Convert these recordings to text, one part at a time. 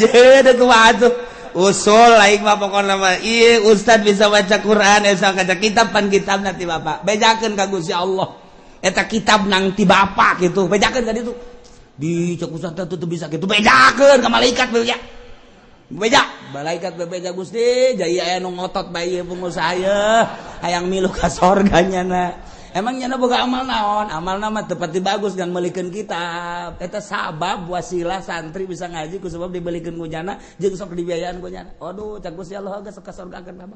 Jadi kumaha tuh? Usul aing mah pokona mah. Ieu ustad bisa baca Quran, eta kaca kitab pan kitab nanti bapak. Bejakeun ka Gusti Allah. Eta kitab nang ti bapak gitu. Bejakeun ka ditu. Di cek ustad teh teu bisa gitu. Bejakeun ka malaikat beja. Beja, malaikat bebeja Gusti, jaya aya nu ngotot bae ieu pengusaha ye, hayang milu ka sorga nyana. Emang nyana boga amal naon? Amal mah teu pati bagus kan meulikeun kitab. Eta sabab wasilah santri bisa ngaji ku sebab dibelikeun ku nyana jeung sok dibiayaan ku nyana. Waduh, cak Gusti Allah geus ka sorgakeun abah.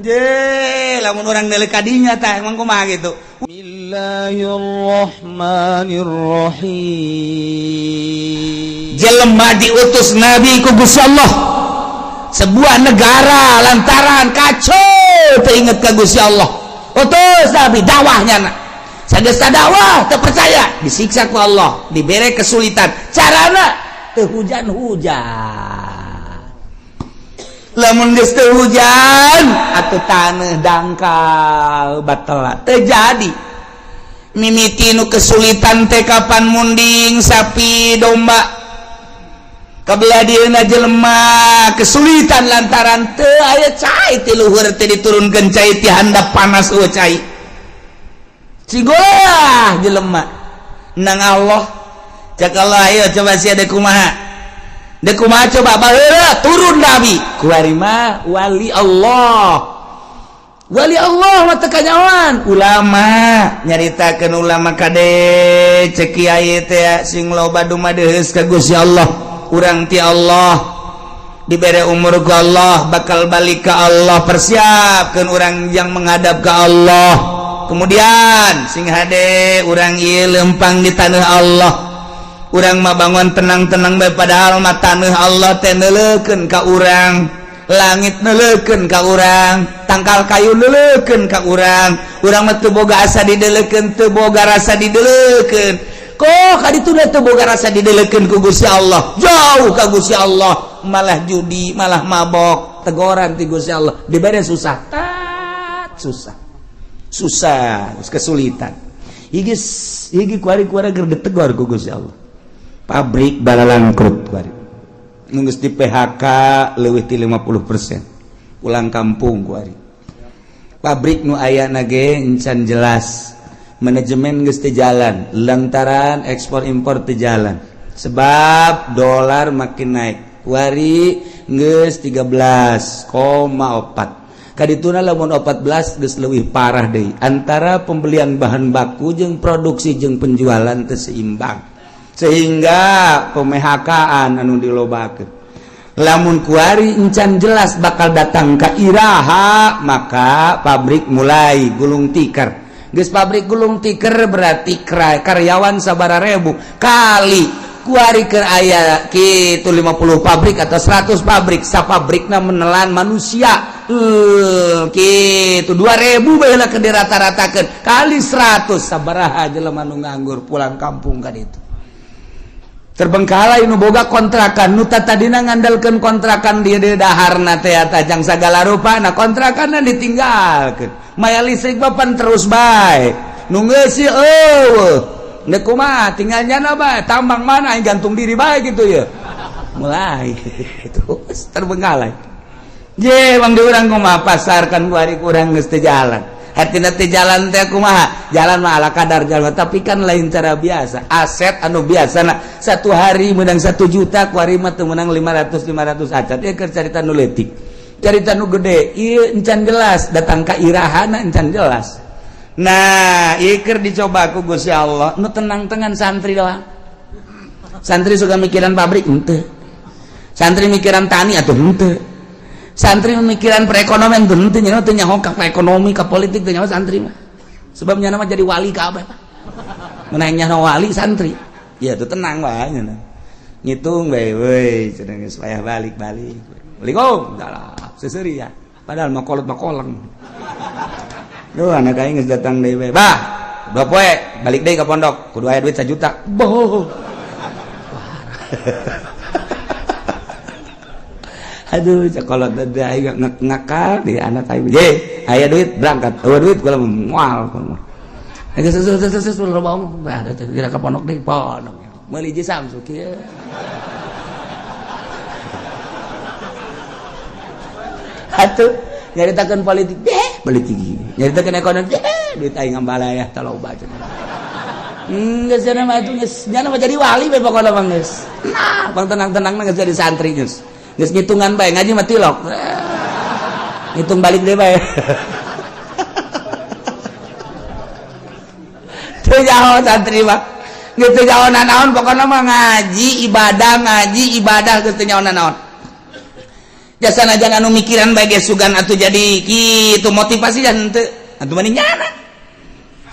Je, lamun urang neuleuh ka dinya tah emang kumaha gitu. Bismillahirrahmanirrahim. Jelema diutus Nabi ku Gusti Allah. Sebuah negara lantaran kacau teu inget ka Gusti Allah. Utus Nabi dakwahnya na. Sageus dakwah teu percaya, disiksa ku Allah, dibere kesulitan. Carana teu hujan-hujan. Lamun geus teu hujan atuh taneuh dangkal batal terjadi. Mimiti nu kesulitan teh kapan munding sapi domba. Kabelah dieuna jelema kesulitan lantaran teu aya cai ti luhur teh diturunkeun cai ti handap panas eueuh cai. Cigolah jelema nang Allah cak Allah ayo coba sia deuk kumaha. Deuk kumaha coba baheula turun nabi kuari mah wali Allah. Wali Allah mah teu kanyawan ulama nyaritakeun ulama kade cek kiai teh sing loba dumadeheus ka Gusti Allah. Urang ti Allah dibere umur ku Allah bakal balik ke Allah, persiapkeun urang yang menghadap ke Allah. Kemudian sing hade urang ieu lempang di tanah Allah, urang mah bangun tenang-tenang bae padahal mah tanah Allah teh neuleukeun ka urang, langit neuleukeun ka urang, tangkal kayu neuleukeun ka urang. Urang mah teu boga asa dideulekeun, teu boga rasa dideulekeun. Kok kaditu teu boga rasa dideulekeun ku Gusti Allah, jauh ka Gusti Allah, malah judi, malah mabok, tegoran ti Gusti Allah, dibere susah, tat susah. Susah, kesulitan. Higi higi kuari-kuari keur ditegor ku Gusti Allah. Pabrik balalangkrut kuari. Geus di PHK leuwih ti 50%. Pulang kampung kuari. Pabrik nu aya ge encan jelas. Manajemen geus teu jalan lantaran ekspor impor teu jalan. Sebab dolar makin naik. Kuari geus 13,4. Kadituna lamun 14 geus leuwih parah deui. Antara pembelian bahan baku jeung produksi jeung penjualan teu seimbang. Sehingga pemehakaan anu dilobakeun. Lamun kuari encan jelas bakal datang ka iraha, maka pabrik mulai gulung tikar. Geus pabrik gulung tikar berarti karyawan sabara ribu kali kuari keur aya kitu 50 pabrik atau 100 pabrik, sapabrikna menelan manusia kitu 2000 baheula keur dirata-ratakeun kali 100 sabaraha jelema nu nganggur pulang kampung ka ditu. Terbengkalai nu boga kontrakan nu tadina ngandalkeun kontrakan dia di daharna teh tajang sagala rupa, nah kontrakanna ditinggalkeun, maya listrik papan terus bae nu ngeusi eueuh deuk kumaha tinggal nyana bae tambang mana aing gantung diri bae gitu ya, mulai terus terbengkalai. Je bang di urang kumaha pasar kan kuari kurang geus teu jalan. Hartina teu jalan teh kumaha? Jalan mah ala kadar jalan, tapi kan lain cara biasa. Aset anu biasa nah, satu hari menang 1 juta, kuari mah teu menang 500 500 acan. Ieu keur carita nu leutik. Carita nu gede, ieu encan jelas datang ka irahana encan jelas. Nah, ieu keur dicoba ku Gusti Allah, nu tenang-tenang santri doang. Santri suka mikiran pabrik henteu. Santri mikiran tani atuh henteu. Santri memikiran perekonomian tuh henteu, nya teu nyaho ka ekonomi ka politik teu nyaho santri mah. Sebab nya mah jadi wali kabeh mah. Mun nyaho wali santri. Ya tuh tenang wae nya. Ngitung bae we cenah geus payah balik-balik. Assalamualaikum. Salah, seseuri ya. Padahal mah kolot mah koleng. Duh anak aing geus datang deui bae. Bah, 2 poe balik deui ka pondok, kudu aya duit 1 juta. Boh. Aduh, sekolah tadi aing ngakal di anak aing. Ye, aya duit berangkat. Eueuh duit kula moal. Geus geus geus geus loba omong. Bah, kira ka pondok deui, pondok. Meuli hiji Samsu kieu. Atuh nyaritakeun politik deh, politik nyaritakeun ekonomi deh, duit aing ngambalaya taloba cenah. Geus cenah mah atuh geus nyana mah jadi wali bae pokona mah geus. Nah, bang tenang-tenang geus jadi santri geus. Geus ngitungan bae ngaji mah tilok. Ngitung balik deh bae. Teu nyaho santri mah. Geus teu nyaho nanaon pokona mah ngaji ibadah geus teu nyaho nanaon. Jasa jangan anu mikiran bae geus sugan atuh jadi kitu motivasi dan teu atuh mending nyana.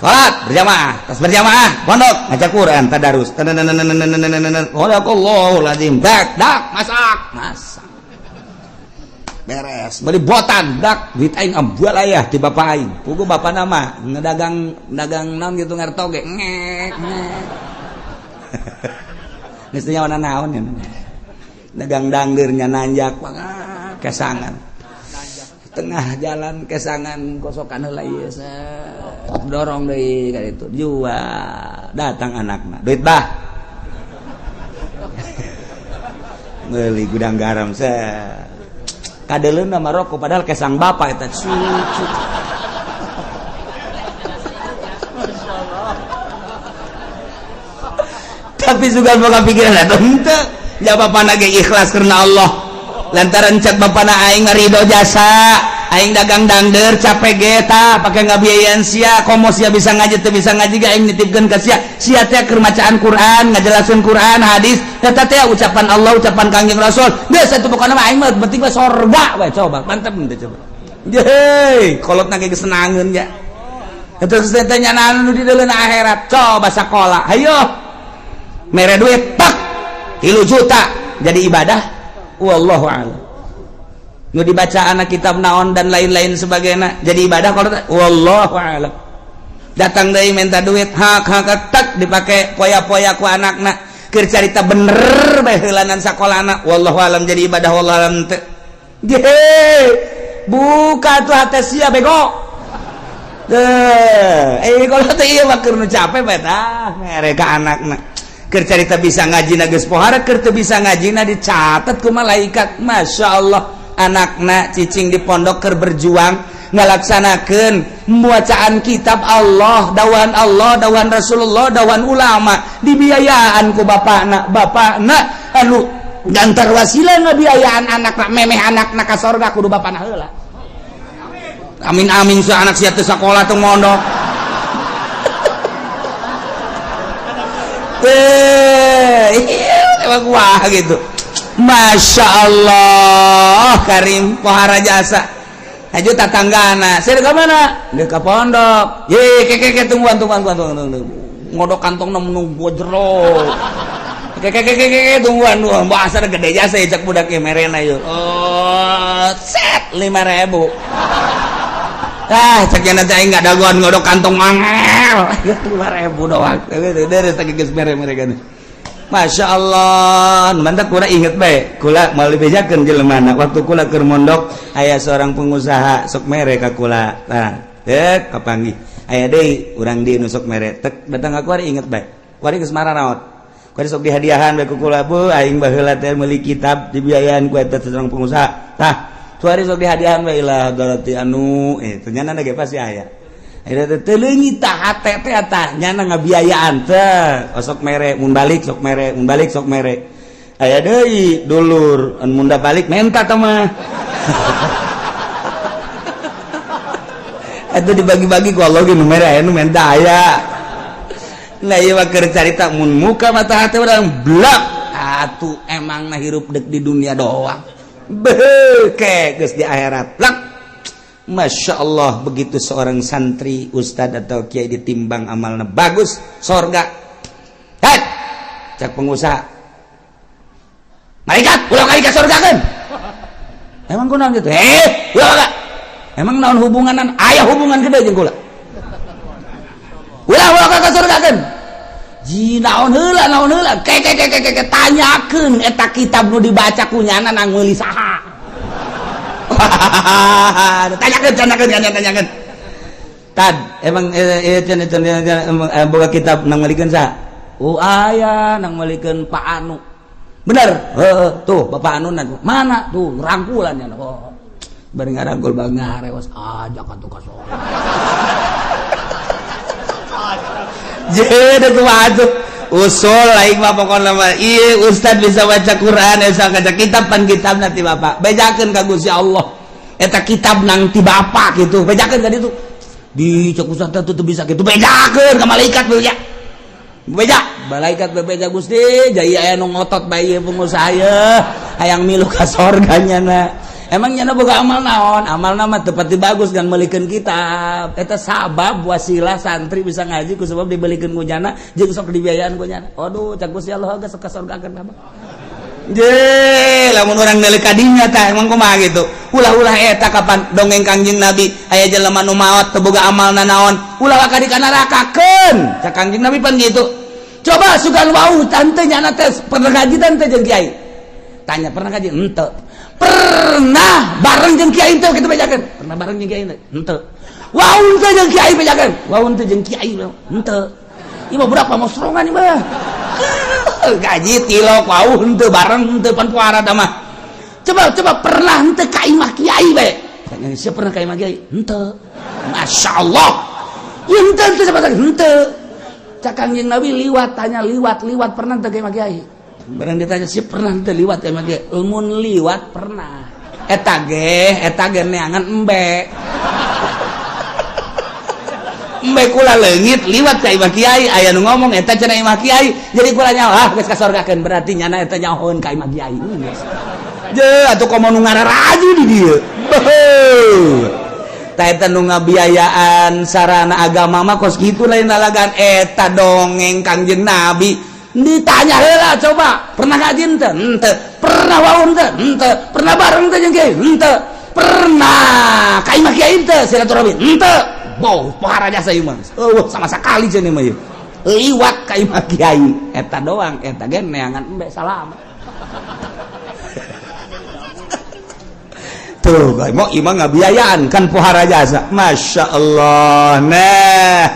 Salat berjamaah, tas berjamaah, pondok ngaca Quran, tadarus. Sadaqallahul azim. Dak dak masak, masak. Beres, beli botan, dak duit aing ambual ayah di bapak aing. Pugu bapak nama ngedagang dagang naon gitu ngertoge ngek ngek. Geus teu nyaho naon ya. Dagang dangdeurnya nanjak kesangan tengah jalan kesangan kosokan heula ieu dorong deui ka ditu jual datang anakna duit bah meuli gudang garam set kadeleuna mah rokok padahal kesang bapak eta cucu. Tapi juga boga pikiran eta henteu ya bapana ge ikhlas karena Allah lantaran cek bapana aing ridho jasa aing dagang dangder capek ge tah pake ngabiayaan sia komo sia bisa ngaji teu bisa ngaji ge aing nitipkeun ka sia sia teh keur macaan Quran ngajelaskeun Quran hadis eta teh ucapan Allah ucapan Kangjeng Rasul geus atuh pokona mah aing mah penting mah sorga we coba mantep teh coba yeay kolotna ge geus senangeun ya eta geus teh nyanaan nu di deuleun akhirat coba sakola hayo mere duit pak 3 juta jadi ibadah wallahu a'lam nu dibaca anak kitab naon dan lain-lain sebagainya jadi ibadah kalau wallahu a'lam datang deui minta duit hak hak tak dipake poya-poya ku anakna keur carita bener bae heulanan sakolana wallahu a'lam jadi ibadah wallahu a'lam teu buka tuh hate sia bego teh kalau teh ieu mah keur nu capek bae tah mere ka anakna keur carita bisa ngaji na geus pohara keur teu bisa ngaji na dicatat ku malaikat Masya Allah anakna cicing di pondok keur berjuang ngalaksanakeun bacaan kitab Allah dawan Allah dawan Rasulullah dawan ulama dibiayaan ku bapakna bapakna anu gantar wasilah ngabiayaan anakna memeh anakna ka sorga kudu bapakna heula amin amin si anak sia teu sakola teu mondok. Wah gitu Masya Allah Karim pohara jasa haju tatanggana saya ke mana dia ke pondok ye ke ke tungguan tungguan tungguan tungguan ngodok kantong nunggu jero ke ke ke ke tungguan tungguan bahasa gede jasa ya cak budak merena yuk oh set 5.000 ah cak jana cai nggak dagoan ngodok kantong mangel 5.000 doang dari tadi geus mere mereka nih Masya Allah mantap kula inget bae kula mau dibejakeun jelema waktu kula keur mondok aya seorang pengusaha sok mere ka kula tah dek kapanggih aya deui urang di nu sok mere tek datang ka kuari inget bae kuari geus mararaot kuari sok dihadiahan bae ku kula bu aing baheula teh meuli kitab dibiayaan ku eta seorang pengusaha tah kuari sok dihadiahan bae ilah darati anu ternyata ge pasti aya nyana ngabiayaan teh osok mere mun balik sok mere mun balik sok mere aya deui dulur anu munda balik menta teh mah eta dibagi-bagi ku Allah ge nu mere aya nu menta aya nah ieu mah keur carita mun muka mata hate urang blak atuh emangna hirup deuk di dunia doang beuh geus di akhirat blak Masya Allah begitu seorang santri ustad atau kiai ditimbang amalnya bagus sorga hei cak pengusaha malaikat ulah kali ke sorga kan emang kunaon gitu ulah kagak emang naon hubunganan aya hubungan gede jeung kula ulah ulah ka sorga kan ji naon heula ke ke ke ke ke tanyakeun eta kitab nu dibaca ku nyana nang meuli saha tanyakan tanyakan tanyakan tanyakan tad emang boga kitab nang malikeun sa oh aya nang malikeun Pak Anu bener tuh Bapak Anu mana tuh rangkulannya oh Bari ngarangkul bang ngarewas ajak atuh ka sorga. Jadi kumaha tuh? Usul lain mah pokokna mah ieu ustad bisa baca Quran, bisa kaca kitab, pan kitab nanti bapak bejakeun ka Gusti Allah, eta kitab nang ti bapak gitu, bejakeun ka ditu. Di cek ustad teh teu bisa gitu, bejakeun ka malaikat, beja beja malaikat, bebeja, Gusti jaya aya nu ngotot bae ieu pengusaha ye hayang milu ka sorga. Nyana emang nyana boga amal naon? Amal nama tepati bagus kan meulikeun kitab. Eta sabab wasilah santri bisa ngaji ku sebab dibelikeun ku nyana jeung sok dibiayaan ku nyana. Aduh, cak Gusti Allah geus ka sorgakeun ka je. Lamun urang milik kadinya tah emang kumaha gitu. Ulah-ulah eta kapan dongeng Kangjeng Nabi aya jelema nu maot teu boga amalna naon, ulah ka di nerakakeun cak Kangjeng Nabi pan gitu. Coba sugan wau tante, nyana teh pernah ngaji tante jeung kiai? Tanya, pernah ngaji henteu? Pernah bareng jeung kiai teu kitu? Bejakeun, pernah bareng jeung kiai henteu? Wau teu jeung kiai? Bejakeun, wau teu jeung kiai henteu? Ieu mah berapa mosrongan ieu mah gaji tilok, wau henteu, bareng henteu, pan puara mah. Coba coba, pernah henteu ka imah kiai bae? Tanya, siapa pernah ka imah kiai henteu? Masya Allah, ieu henteu henteu coba henteu. Cak Kangjeng Nabi liwat, tanya liwat, liwat pernah teu ka imah kiai? Barang ditanya sih pernah teu liwat ka imah kiai? Lamun liwat pernah, eta ge neangan embe embe kula leungit liwat ka imah kiai, aya nu ngomong eta cenah imah kiai, jadi kula nyaho, ah geus kasorgakeun, berarti nyana eta nyahoeun ka imah kiai. Je atuh komo nu ngararaju di dieu. Tah, eta nu ngabiayaan sarana agama mah kos kitu, lain lalagan. Eta dongeng Kangjeng Nabi. Ditanya heula, coba, pernah ngaji henteu? Henteu. Pernah wau henteu? Henteu. Pernah bareng teu jeung kiai? Henteu. Pernah ka imah kiai henteu silaturahmi? Henteu. Boh, pohara jasa ieu mah. Eueuh sama sekali cenah mah ieu liwat ka imah kiai eta doang, eta ge neangan embe salam. Tuh mau imah ngabiayaan kan pohara jasa, Masya Allah. Nah,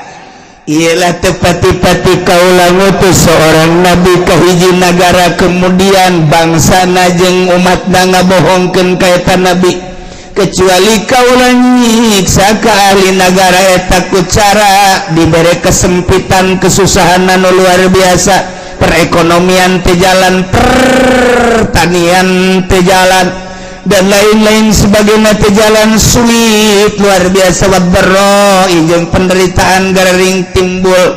ialah tepati-pati kaula ngutus seorang nabi ka hiji nagara, kemudian bangsa jeung umat ngabohongkeun ka eta nabi, kecuali kaula nyiksa ka ahli nagara eta ku cara diberi kesempitan, kesusahan anu luar biasa, perekonomian teu jalan, pertanian teu jalan, dan lain-lain sebagainya teu jalan, sulit luar biasa, waddharra jeung penderitaan gering timbul,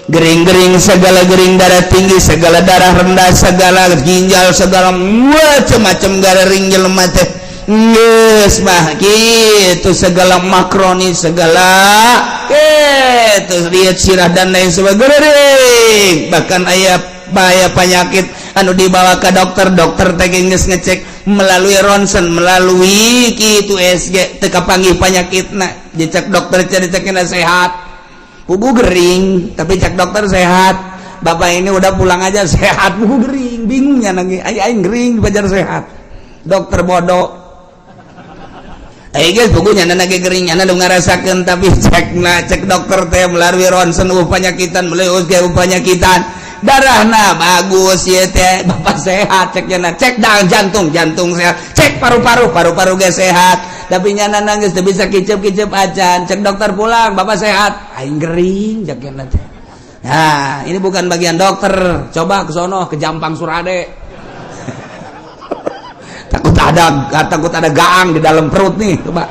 gering-gering segala gering, darah tinggi segala, darah rendah segala, ginjal segala, macam-macam gering jelema teh geus mah gitu, segala makroni segala gitu, lihat sirah dan lain sebagainya. Bahkan aya bahaya penyakit anu dibawa ke dokter, dokter teh geus ngecek melalui ronsen, melalui kitu USG, teu kapanggih penyakitna. Dicek dokter, cek sehat, pugu gering, tapi cek dokter sehat, bapak ini udah pulang aja sehat, pugu gering. Bingungnya nangis aing gering dipajar sehat, dokter bodoh. Eh guys, pugunya nyana ge gering, nyana nu ngarasakeun, tapi cek na cek dokter teh melalui ronsen eueuh penyakitan, melalui USG eueuh penyakitan, darahna bagus ya teh, bapak sehat cek nyana. Cek dang jantung, jantung sehat. Cek paru-paru, paru-paru ge sehat, tapi nyana nangis teu bisa kicep-kicep acan. Cek dokter, pulang, bapak sehat. Aing gering cek nyana teh. Nah, ini bukan bagian dokter, coba ke sono ke Jampang Surade, takut ada gaang di dalam perut nih, coba.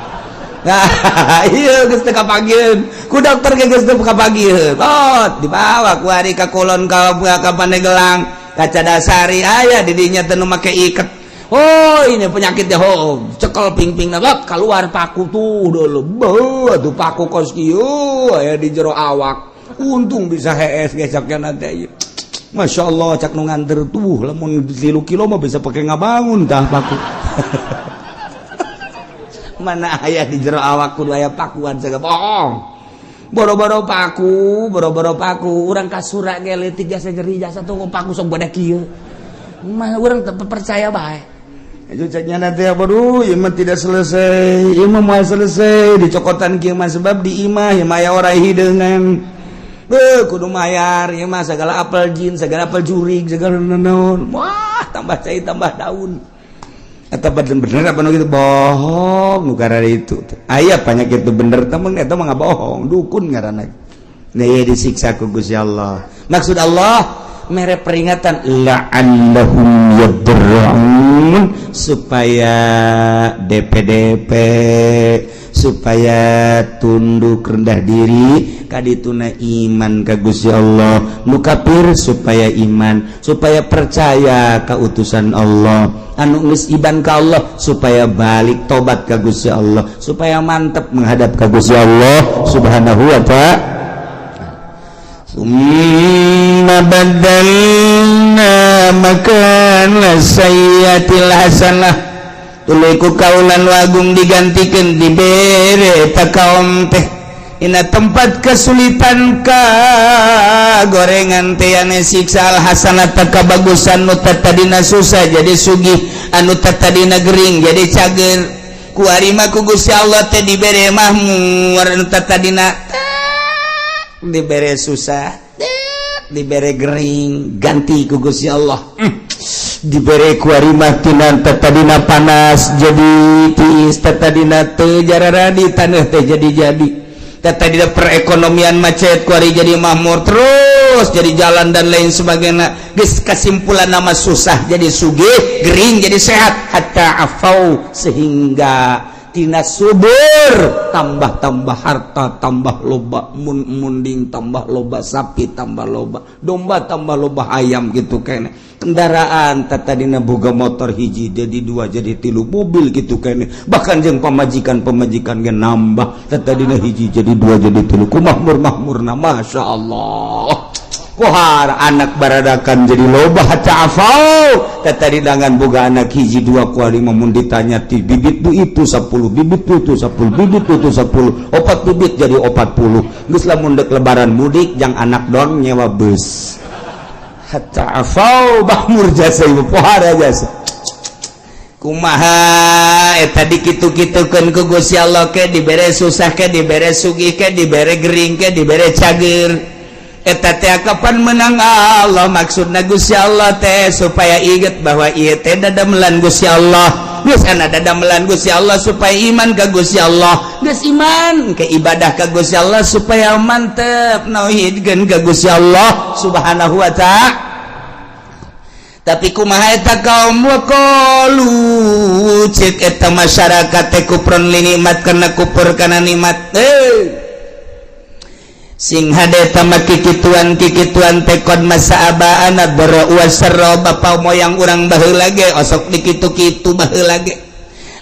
Nah, iya geus teu kapanggiheun ku dokter ge, geus teu kapanggiheun. Oh, dibawa ku ari ka kulon, ka Pandeglang, ka Cadasari, aya di dinya teh nu make iket. Oh, ini penyakitnya. Oh, cekel pingping lot keluar paku tuh dulu. Beuh, tuh paku kos kieu aya di jero awak. Untung bisa hees gesaknya nanti. Masya Allah, cak nu nganter tuh, lamun 3 kilo mah bisa pakai ngabangun tah paku. Mana aya di jero awak kudu aya pakuan segala bohong. Boro-boro paku, boro-boro paku, urang kasura ge leutik jasa nyeri jasa tuh paku sok badak kieu. Mah urang teu percaya bae. Itu ceknya nanti apa, duh, ieu mah tidak selesai, ieu mah moal selesai dicokotan kieu mah, sebab di imah ieu mah aya orai hideungan. Beuh, kudu mayar ieu mah segala apel jin, segala apel jurig, segala naon. Wah, tambah cai tambah daun. Eta bener apa nu gitu bohong nu itu. Aya penyakit itu bener, temen eta mah bohong, dukun ngaranna. Nah, ieu disiksa ku Gusti Allah. Maksud Allah mere peringatan la'allahum yadarra'un, supaya DPDP, supaya tunduk rendah diri kadituna iman ka Gusti Allah. Nu kafir supaya iman, supaya percaya ka utusan Allah. Anu geus iman ka Allah supaya balik tobat ka Gusti Allah, supaya mantep menghadap ka Gusti Allah Subhanahu wa Ta'ala. ثم بدلنا مكان السيئة الحسنة. Tuluy ku kaulan wagung digantikan, dibere ta kaum teh ina tempat kesulitan ka gorengan teh ane siksa al hasanah kabagusan. Nu tadina susah jadi sugih, anu tadina gering jadi cager. Ku arima ku Gusti Allah teh dibere mahmur. Anu tadina dibere susah, dibere gering, ganti ku Gusti Allah. Dibere ku arima tina tadina panas jadi tiis, tadina teu jararadi taneuh teh jadi jadi, tadina perekonomian macet, kuari jadi makmur terus, jadi jalan dan lain sebagainya. Geus kesimpulan nama susah jadi sugih, gering jadi sehat. Hatta afau, sehingga tina subur tambah-tambah, harta tambah loba, mun munding tambah loba, sapi tambah loba, domba tambah loba, ayam gitu kene, kendaraan tadina boga motor hiji jadi dua, jadi tilu, mobil gitu kene. Bahkan jeung pamajikan, pamajikan ge nambah, tadina hiji jadi dua, jadi tilu. Ku makmur makmurna, masya Allah. Kohar anak baradakan jadi loba. Hatta afau, tadi dangan boga anak hiji dua, kuari mun ditanya ti bibit bu itu 10 bibit, bu itu 10 bibit, bu itu 10, opat bibit jadi 40. Geus lamun dek lebaran mudik jang anak don nyewa bus. Hatta afau, makmur jasa ibu, pohara jasa. Kumaha eta dikitu-kitukeun ku Gusti Allah, ke dibere susah, ke dibere sugih, ke dibere gering, ke dibere cager, eta teh kapan menang Allah? Maksudna Gusti Allah teh supaya inget bahwa ieu teh dadamelan Gusti Allah. Geus ana dadamelan Gusti Allah supaya iman ka Gusti Allah. Geus iman ke ibadah ka Gusti Allah, supaya mantep nauhidkeun ka Gusti Allah Subhanahu wa Ta'ala. Tapi kumaha eta kaum? Waqalu, cek eta masyarakat teh, kufron li nikmat, karena kufur kana nikmat. Eh, sing hade tama kikituan kikituan teh qad massa abaana dharra wasarra, bapa moyang urang baheula ge osok dikitu-kitu baheula ge.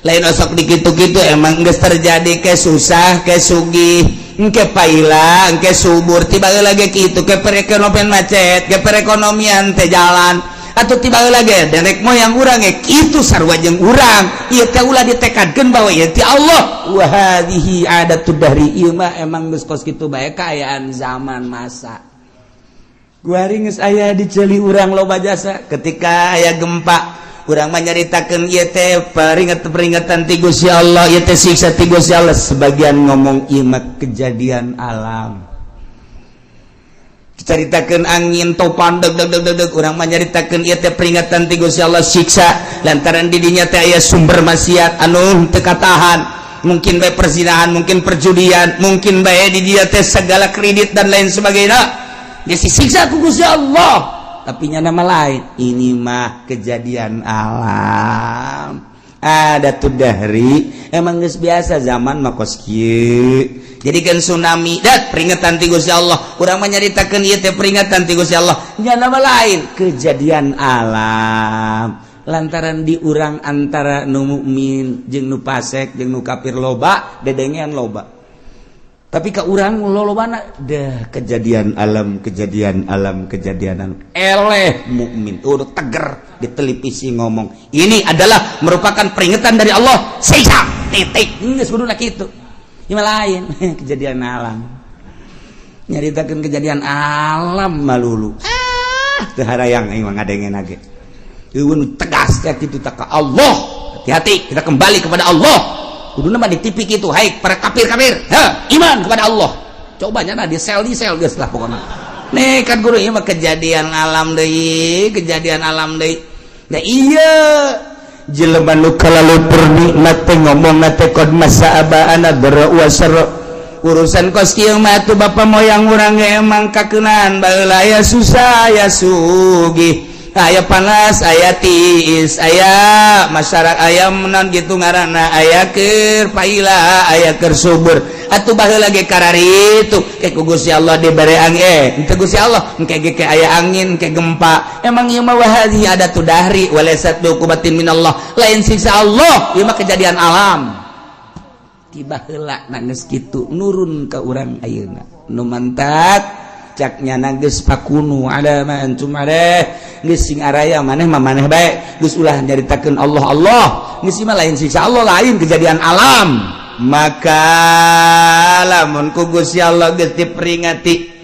Lain osok dikitu-kitu, emang geus terjadi, ke susah ke sugih, engke paila engke subur. Tiba lagi kitu, ke perekonomian macet, ke perekonomian teh jalan, atau tiba lagi nenek moyang urang ge kitu sarua jeung urang. Ieu teh ulah ditekadkeun bahwa ieu ti Allah. Wa hadhihi adatud dahri, ieu mah emang geus kos kitu bae kaayaan zaman masa. Kuari geus aya di ceuli urang loba jasa. Ketika aya gempa, urang mah nyaritakeun ieu teh peringatan ti Gusti Allah, ieu teh siksa ti Gusti Allah. Sebagian ngomong ieu mah kejadian alam. Caritakeun angin topan deg deg deg deg deg, urang mah nyaritakeun ieu teh peringatan ti Gusti Allah, siksa lantaran di dinya teh aya sumber maksiat anu teu katahan, mungkin bae perzinahan, mungkin perjudian, mungkin bae di dia teh segala kredit dan lain sebagainya, dia disiksa ku Gusti Allah. Tapi nya nama lain, ini mah kejadian alam, ada tuh dahri, emang geus biasa zaman mah kos kieu. Jadi kan tsunami dat peringatan ti Gusti Allah, urang mah nyaritakeun ieu teh peringatan ti Gusti Allah. Nya nama lain, kejadian alam, lantaran di urang antara nu mukmin jeung nu fasik jeung nu kafir loba, dedengean loba. Tapi ke urang lolobana dah kejadian alam, kejadian alam, kejadian alam. Eleh mukmin udah teger di televisi ngomong ini adalah merupakan peringatan dari Allah, siksa, titik. Geus kuduna kitu. Ini lain kejadian alam, nyaritakeun kejadian alam malulu. Ah, teu harayang aing mah ngadengen ge. Eueun tegas teh kitu tak ka Allah. Hati-hati, kita kembali kepada Allah. Kuduna mah di TV kitu, hai para kafir-kafir, ha, iman kepada Allah. Coba nya di sel, di sel geus lah pokokna. Nih kan guru, ieu mah kejadian alam deui, kejadian alam deui. Nah, iya. Jelema nu kalalu nikmat teh ngomong teh qad massa aba'ana dharra wa sarra. Urusan kos kieu mah tuh bapak moyang urang ge emang kakeunaan baheula, aya susah, aya sugih, aya panas, aya tiis, aya masyarakat, aya menon gitu ngaranna, aya keur paila, aya keur subur. Atuh baheula ge kararitu ke ku Gusti Allah dibere angin, henteu Gusti Allah engke ge ke aya angin, ke gempa. Emang ieu mah wahadhi adatu dahri walaysat biuqubatin minallah, lain siksa Allah, ieu mah kejadian alam. Tiba heula geus kitu nurun ka urang ayeuna nu mantak caknya geus fakunu ala ma antum alaih, geus sing araya maneh mah maneh bae, geus ulah nyaritakeun Allah Allah, geus mah lain siksa Allah, lain kejadian alam. Maka lamun ku Gusti Allah geus diperingati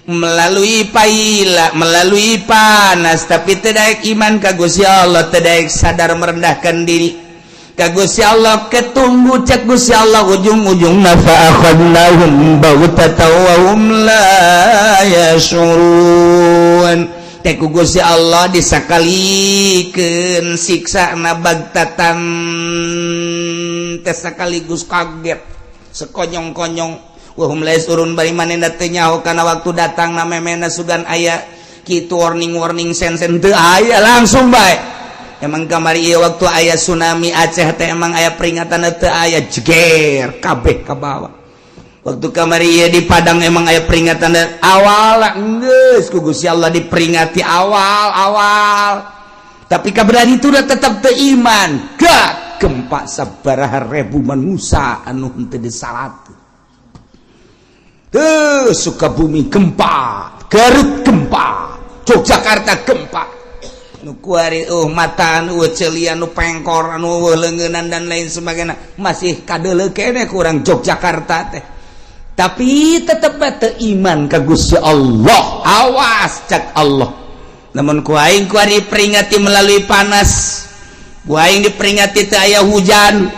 melalui paila, melalui panas, tapi teu daek iman ka Gusti Allah, teu daek sadar merendahkan diri ka Gusti Allah, ketunggu cek Gusti Allah ujung-ujungna fa akhadnahum baghtatan wa hum la yash'urun. Teh ku Gusti Allah disakalikeun siksa na baghtatan teh sekaligus kaget sekonyong-konyong, wa hum la yash'urun, bari manehna teu nyaho kana waktu datang na memena sugan aya kitu warning-warning sen-sen teu aya, langsung bae. Emang kamari ieu waktu aya tsunami Aceh teh emang aya peringatan? Teu aya, jeger kabeh ka bawah. Waktu kamari ieu di Padang emang aya peringatan awal? Geus ku Gusti Allah diperingati awal-awal, tapi kabar itu udah tetap teu iman, gak gempa sabaraha ribu manusia anu henteu disalat tuh. Sukabumi gempa, Garut gempa, Yogyakarta gempa, nu kuari mataan, celian, nu pengkor, anu leungeunnan dan lain sebagainya masih kadeuleu kene kurang Yogyakarta teh, tapi tetep teu iman ka Gusti Allah. Awas, cak Allah, namun ku aing kuari peringati melalui panas, ku aing diperingati teu aya hujan,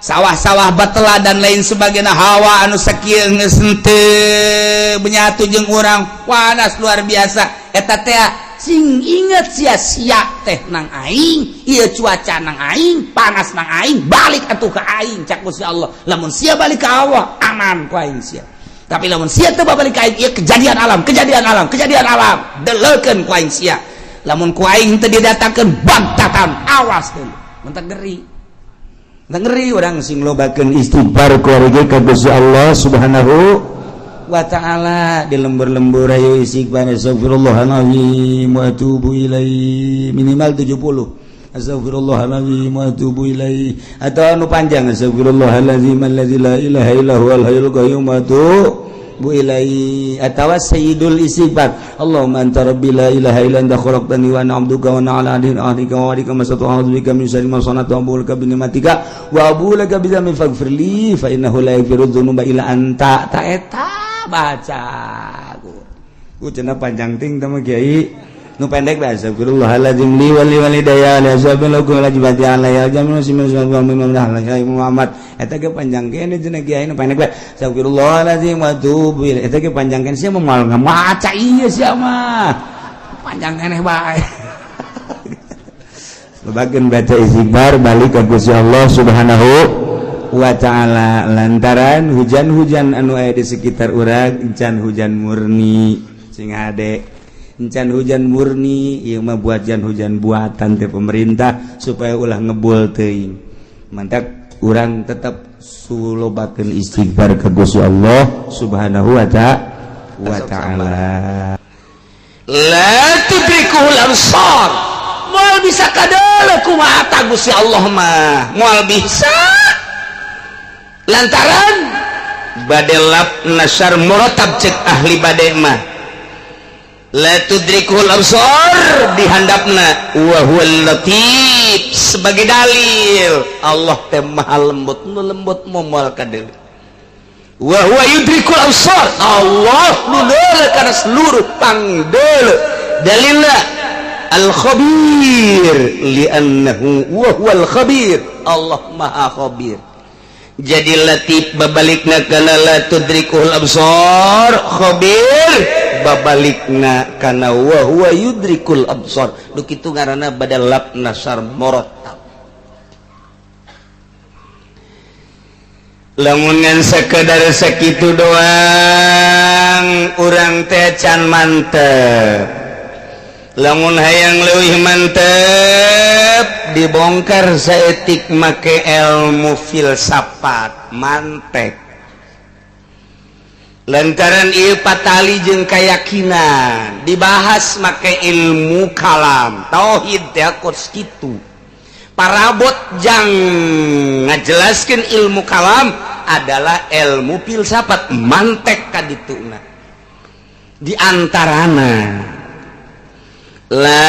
sawah-sawah batela dan lain sebagainya, hawa anu sakieu geus henteu menyatu jeung urang, panas luar biasa eta teh. Sing inget sia-sia teh nang aing ieu, cuaca nang aing, panas nang aing, balik atuh ka aing, cak Gusti Allah. Lamun sia balik ka Allah, aman ku aing sia, tapi lamun sia teu balik ka aing, ieu kejadian alam, kejadian alam, kejadian alam, deleukeun ku aing sia. Lamun ku aing teu didatangkeun baghtatan, awas deui. Mentak ngeri, ngeri urang sing lobakeun istighfar kuari ka Gusti Allah Subhanahu wa ta'ala. Di lembur-lembur ayo istighfar, astagfirullahalazim wa atubu ilaih, minimal 70, astagfirullahalazim wa atubu ilaih, atau anu panjang, astagfirullahalazim allazi la ilaha illa huwal hayyul qayyum wa atubu ilaih, atawa sayyidul istighfar, Allahumma anta rabbi la ilaha illa anta khalaqtani wa ana 'abduka wa ana 'ala ahdika wa wa'dika mastata'tu, a'udzu bika min syarri ma sana'tu, abu'u laka bi ni'matika wa abu'u laka bi dzambi, faghfir li fa innahu la yaghfiru dzunuba illa anta. Ta eta baca ku cenah panjang ting teh mah kiai, nu pendek bae, astagfirullahaladzim li wa li walidayya li ashabil lakum wajibati alayya jamin muslimin Muhammad. Eta ge panjang kene cenah kiai, nu pendek bae, astagfirullahaladzim wa atubu ilaih. Eta ge panjang kene, sia moal ngamaca ieu, sia mah panjang keneh bae. Lobakeun baca istighfar, balik ka Gusti Allah Subhanahu wa ta'ala, lantaran hujan-hujan anu aya di sekitar urang encan hujan murni. Sing hade, encan hujan murni ieu mah, buatan hujan buatan teh pemerintah supaya ulah ngebul teuing. Mantak urang tetap sulobakeun istighfar ka Gusti Allah Subhanahu wa ta'ala. La tudrikuhul absar, moal bisa kadeuleu kumaha ta Gusti Allah mah, moal bisa, lantaran badal laf nasar muratab. Cek ahli bade mah la tudrikul absar, dihandapna wa huwal latif sebagai dalil Allah teh maha lembut, nu lembut moal kadeuleu. Wa huwa yudrikul absar, Allah nu deuleu kana seluruh pangdeuleu. Dalilna al khabir, li'annahu wa huwal khabir, Allah maha khabir. Jadi latif babalikna kana la tudrikuhul absar, khabir babalikna kana wa huwa yudrikul absar. Nu kitu ngaranna badal laf nasar muratab. Lamun ngan sekedar sakitu doang, urang teh can mantep. Lamun hayang leuwih mantep, dibongkar saeutik make ilmu filsafat mantek, lantaran ieu patali jeung keyakinan. Dibahas make ilmu kalam, tauhid teh kos kitu. Parabot jang ngajelaskeun ilmu kalam adalah ilmu filsafat mantek. Kadituna di antarana la,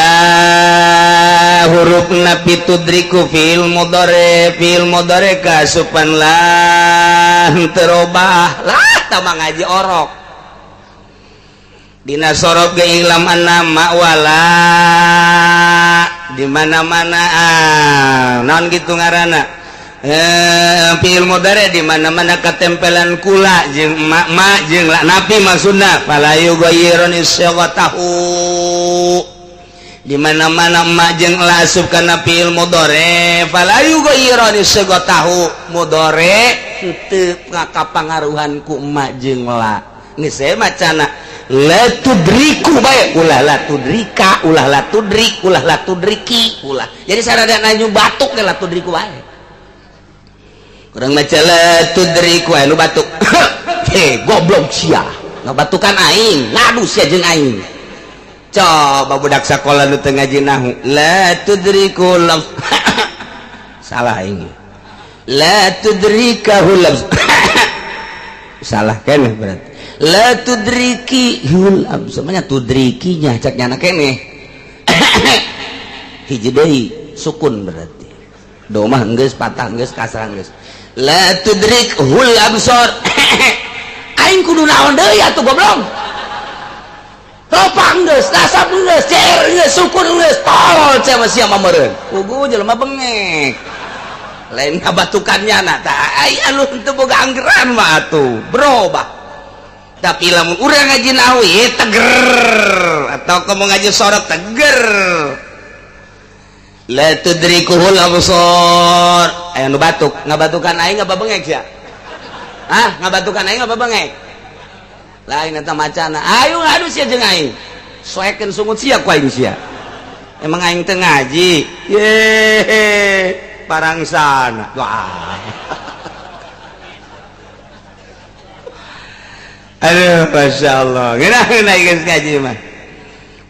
huruf nafi tudriku fi'il mudhari, fi'il mudhari kasupan la terobah lah tama ngaji orok. Dina sorof ge i'lam anna ma wala di mana-mana, ah, naon gitu ngaranna, eh, fi'il mudhari di mana-mana ketempelan kula jeung ma, ma jeung la nafi maksudna, fala yughayyirun tahu. Di mana-mana ma jeung la asup kana fi'il mudhari, fala yughayyirun tahu, mudhari henteu ngakapangaruhan ku ma jeung la. Geus saya macana la tudriku bae, ulah la tudrika, ulah la tudrik, ulah la tudriki, ulah. Jadi sarada nanyu batuk ge la tudriku bae. Kurang maca la tudriku, anu batuk, "He, goblok sia, ngabatukan aing, ngadu sia jeung aing." Coba budak sekolah nu teu ngaji nahu, la tudriku lam, salah aing, la tudrikahu lam, salah keneh. Berarti la tudriki hul, semuanya tudrikinya cak nyana keneh hiji deui sukun, berarti domah geus, patah geus, kasrah geus. La tudrik hul absor, aing kudu naon deui atuh, goblok? Ropang geus, nasab geus, cer geus, sukun geus, tolol sia sia mah meureun. Pugu jelema bengek. Lain ngabatukannya na tah, ai anu teu boga anggeran mah atuh berubah. Tapi lamun urang ngaji nahwu ye teger, atau kamu ngaji sorot teger, la tudrikuhul absar. Aya nu batuk, ngabatukan aing ngaba bengek sia? Ah, ngabatukan aing ngaba bengek? Lain eta macana. Ayo ngadu sia jeung aing, soekeun sungut sia ku aing sia. Emang aing teu ngaji ye parangsana? Wah. Aduh, masya Allah. Ngeunah geus ngaji mah.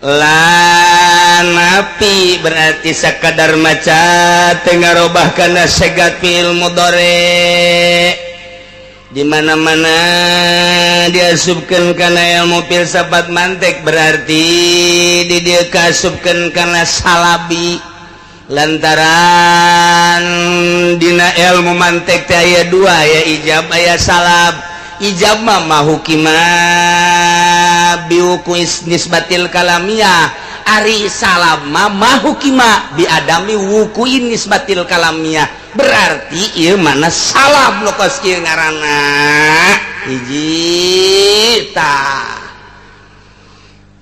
La nafi berarti sekadar maca teu ngarobah kana segat fi'il mudhari. Di mana-mana diasupkeun kana ilmu filsafat mantek, berarti di dieu kaasupkeun kana salabi, lantaran dina ilmu mantek teh aya dua, aya ijab, aya salab. Ijab mah mahukima biwuqu nisbatil kalamiyah, ari salab mah mahukima bi adami wuqu'in nisbatil kalamiyah. Berarti ieu mana salab nu kos kieu ngaranna. Hiji tah.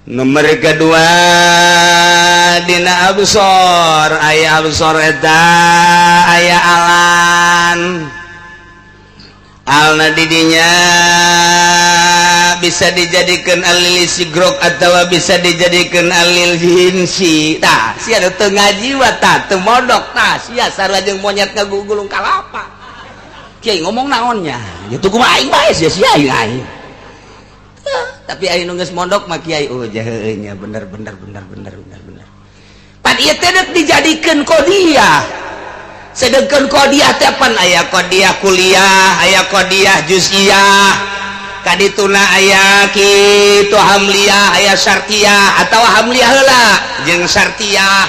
Nomor kedua, dina absor aya absor eta aya alan. Alna didinya bisa dijadikan alil istigrok atau bisa dijadikan alil jinsi. Tah, sia teu ngaji wa tah, teu modok tah, sia sarua jeung monyet ngagugulung kalapa. Kiai ngomong naonnya gitu, kumaha aing bae sia sia aing aing. Tapi aing nu geus mondok mah, kiai, oh jaheue nya, bener bener bener bener bener bener. Pan ieu teh dijadikeun kodiah, sedangkan kodiah teh pan aya kodiah kuliah, aya kodiah juz'iyah, kadituna aya kitu hamliyah, aya syartiyah atau hamliyah heula jeung syartiyah.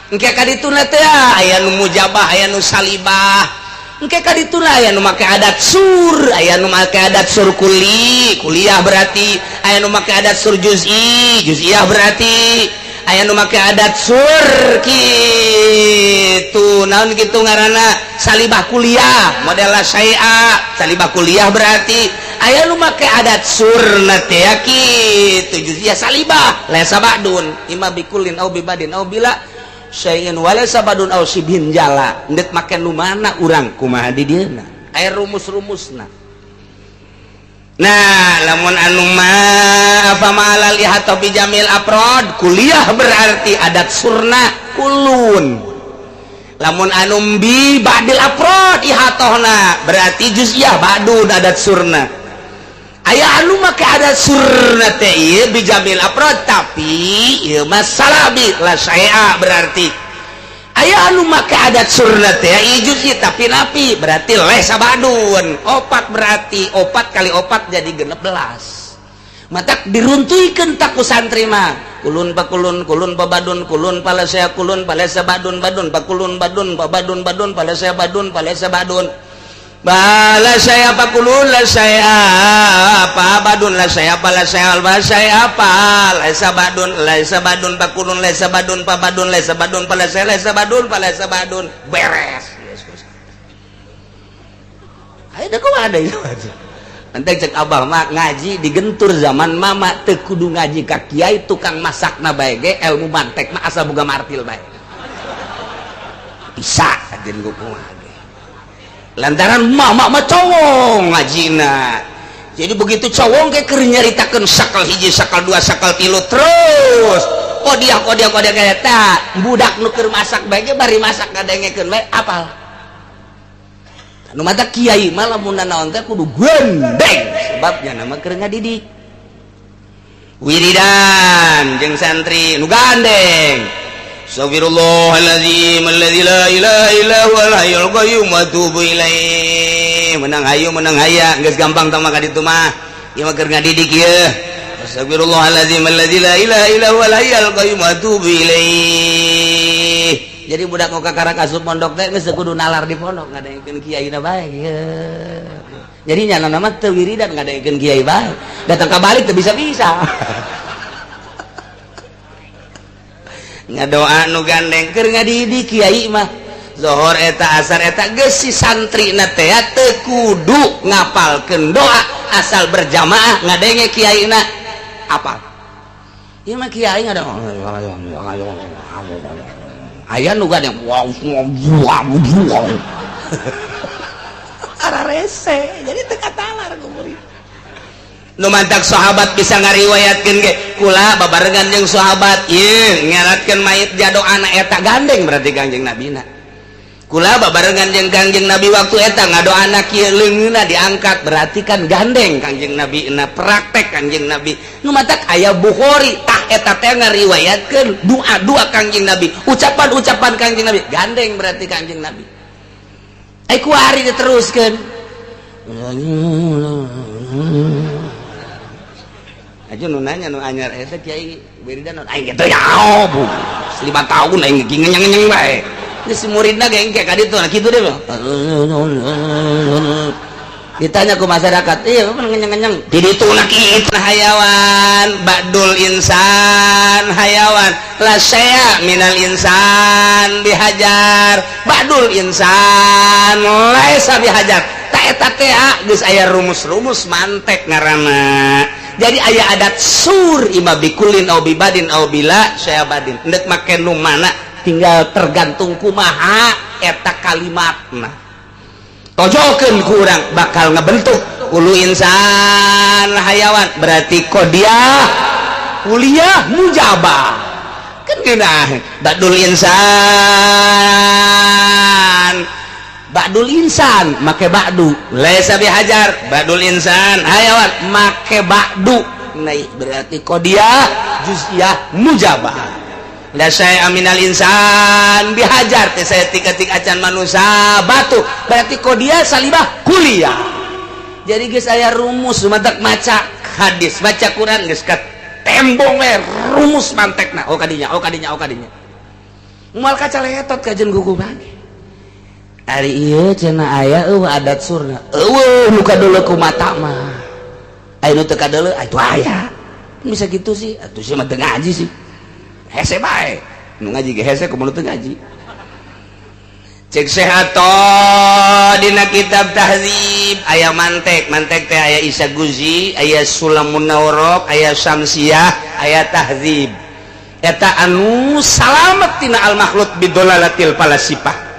Engke kadituna teh aya nu mujabah, aya nu salibah. Engke kadituna aya nu make adat sur, aya nu make adat sur kuli, kuliah berarti, aya nu make adat sur juz'i, juz'iyah berarti, aya nu make adat sur kitu naon gitu ngaranna, salibah kuliah model syai'a, salibah kuliah berarti, aya nu make adat sur na teh kitu juz'iyah salibah laisa ba'dun imma bikulin au bibadin au bila syai'in walaysa ba'dun au sibhin jala. Ndek make nu mana urang, kumaha di dieuna? Aya rumus-rumusna. Nah, lamun anu ma apa ma'alal ihatah bi jamil afrod kuliah, berarti adat surna kulun. Lamun anu bi ba'dil afrod ihatohna, berarti juz'iyah ba'dun adat surna. Aya anu make adat surna teh ieu bi jamil afrod, tapi ieu mah salabi la syai'a. Berarti aya anu make adat surna teh ieu juz'i tapi napi, berarti lesa ba'dun. Opat, berarti opat kali opat jadi 16. Matak diruntuhkeun tak ku santri mah kulun pakulun, kulun pabadun, kulun palasea, kulun palesa badun, badun pakulun, badun pabadun, badun palesea, badun palesa, badun bala saya pakulun, la saya apa badun, la saya pala saya, la saya apa lesa badun, lesa badun pakulun, lesa badun pabadun, lesa badun palesea, lesa badun palesa badun. Beres. Ayo dah, kok ada itu. Nanti cek abah mah, ngaji digentur zaman mama teu kudu ngaji ka kiai, tukang masakna bae ge ilmu mantek mah, asal boga martil bae bisa kajen kumaha ge. Lantaran mama mah cowong ngajina, jadi begitu cowong ge keur nyaritakeun sakal hiji, sakal dua, sakal tilu, terus kodiah kodiah kodiah kayak eta budak nu keur masak bae ge bari masak ngadengekeun bae apal. Nu mata kiai mah lamun naon teh kudu gendeng, sebabnya nama keur ngadidik wiridan jeung santri nu gandeng. Astagfirullahaladzim alladzi la ilaha illa huwal hayyul qayyum wa atubu ilaih. Menang hayu, menang haya, geus gampang tah mah ka ditu mah. Ieu mah keur ngadidik ieu. Astagfirullahaladzim alladzi la ilaha illa huwal hayyul qayyum wa atubu ilaih. Jadi budak nu kakara asup pondok teh geus kudu nalar di pondok, ngadengekeun kiai na bae ieu. Jadi nyana nama teu wiridan, ngadengekeun kiai bae. Datang ka balik teu bisa-bisa. Ngadoa nu gandeng keur ngadidik kiai mah. Zohor eta, asar eta, geus si santri na teh teu kudu ngapalkeun doa, asal berjamaah ngadenge kiai na apal. Ieu mah kiai ngada aya nu gandeng ara rese, jadi teu katalar ku murid. Nu mantak sahabat bisa ngariwayatkeun ge, kula babarengan jeung sahabat ieu nyaratkeun mayit jado anak eta gandeng, berarti Kangjeng Nabina. Kula babarengan jeung Kangjeng Nabi waktu eta ngadoana kieu, leungeunna diangkat, berarti kan gandeng Kangjeng Nabi na, praktek Kangjeng Nabi. Nu matak aya Bukhari tah eta teh ngariwayatkeun doa-doa Kangjeng Nabi, ucapan-ucapan Kangjeng Nabi, gandeng berarti Kangjeng Nabi. Ai kuari diteruskeun aja nu nanya nu anyar eta kiai wiridan aing gitu ya, bu 5 tahun aing ngenyeng-ngenyeng bae. Ini si muridna ge engke ka ditu, nah kitu deh. Ditanya ke masyarakat, iya ngenyeng-ngenyeng di ditu na kitu. Hayawan ba'dul insan hayawan la saya minal insan bihajar, ba'dul insan laisa bihajar. Ta eta teh geus aya rumus-rumus mantek ngaranna. Jadi aya adat sur ima bikulin au bibadin au bila saya badin, ndek make nu mana tinggal tergantung kumaha eta kalimatna. Tojokeun ku urang bakal ngebentuk ulu insan hayawan, berarti kodiah kuliah mujabah kan geunah. Badul insan, ba'dul insan make ba'du laisa bihajar, ba'dul insan hayawan make ba'du naik, berarti kodiah juz'iyah mujabah. La saya aminal insan bihajar teh saya tika-tik acan manusia batu, berarti kodiah salibah kuliah. Jadi geus aya rumus, matak maca hadis, baca Quran geus ka tembong we rumus mantekna. Oh kadinya, oh kadinya, oh kadinya, moal kacaletot kajen gugu bagi. Ari ieu cenah aya eueuh adat surna, eueuh nu kadeuleu ku mata mah, aya nu teu kadeuleu atuh aya. Bisa gitu sih atuh, sih mah teu ngaji sih hese bae. Nu ngaji ge hese, kumaha nu teu ngaji. Cek sehato dina kitab tahdzib aya mantek, mantek teh aya Isa Guzi, aya Sulamun Naurok, aya Syamsiah, aya tahdzib eta anu salamet tina al makhluk bidolalatil falasifah.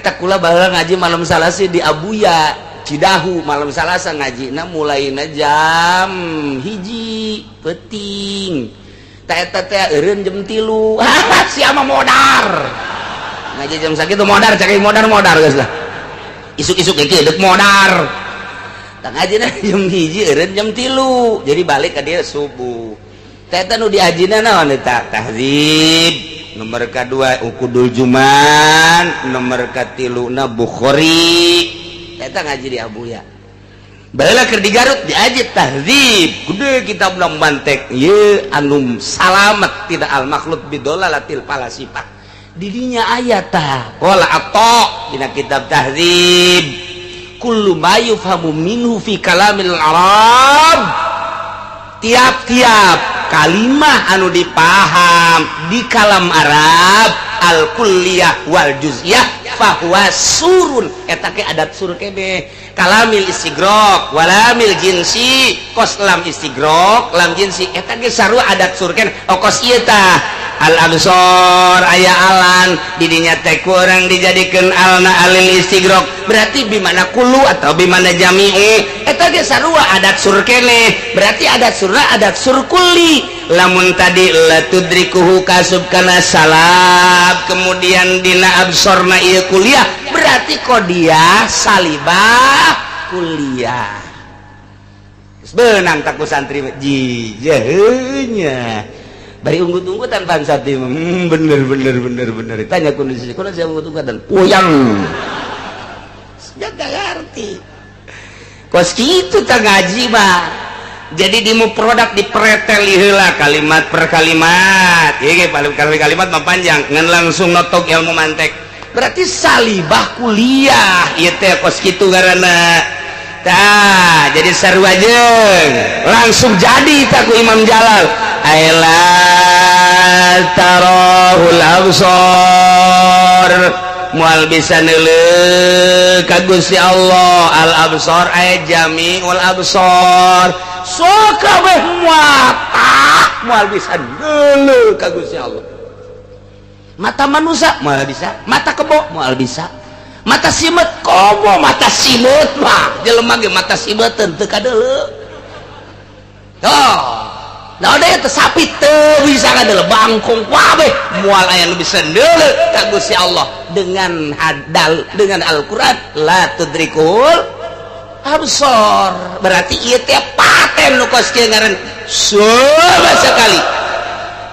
Eta kula baheula ngaji malam Salasa di Abuya Cidahu. Malam Salasa ngajina mulaina jam 1 peuting. Ta eta teh eureun jam 3. Sia mah modar ngaji jam sakitu, modar cek modar, modar geus lah. Isuk-isuk ge dek modar. Tah, ngajina jam 1, eureun jam 3, jadi balik ka dia subuh. Teh, eta nu diajina naon eta? Tahdzib nomor kedua, Uqudul Juman nomor katiluna, Bukhari. Eta ngaji di Abuya. Baheula keur di Garut diaji Tahdzib gede, kitab mantek ye anu salamet tidak al makhluk bidolalatil falasifah. Didinya aya tah, qala Atha dina kitab Tahdzib, kullu ma yufhamu minhu fi kalamil arab, tiap-tiap kalimah anu dipaham di kalam Arab, al kulliyah wal juz'iyah, fahuwa surun, eta ke adat sur kene, kalamil istigrok walamil jinsi, kos lam istigrok, lam jinsi, eta ge sarua adat sur kene. Oh, kos ieu tah, al absor aya alan didinya teh kurang dijadikeun alna alil istigrok, berarti bimana kullu atau bimana jami'u, eta ge sarua adat sur kene, berarti adat surna adat sur kulli. Lamun tadi la tudrikuhu kasub kana salab, kemudian dina absorna ieu kuliah, berarti qodiyah salibah kuliah. Benang tak ku santri jijehnya bari unggut-unggutan pan santri, bener bener bener bener." Tanya kondisi kondisi unggut-unggutan puyeng gak ngerti. Kos kitu tak ngaji mah, jadi di produk dipreteli heula kalimat per kalimat. Ieu paling kalimat kalimat mah panjang, ngan langsung notok ilmu mantek, berarti salibah kuliah ieu teh. Kos kitu ngaranna tah. Jadi sarua jeung langsung jadi tak ku Imam Jalal, Aila tarohul absor, moal bisa neuleuh ka Gusti Allah, al absor ay jamiul absor, sok kabeh mata moal bisa neuleuh ka Gusti Allah. Mata manusia moal bisa, mata kebo moal bisa, mata simet komo, mata simet mah jelema ge mata simeteun teu kadeuleu. Tuh. Nah, ada teh sapi teu bisa kadeuleu, bangkong kabeh moal aya nu bisa neuleuh ka Gusti Allah dengan hadal dengan Al-Qur'an, la tudrikul absor. Berarti ieu teh paten nu kos kieu ngaran coba sekali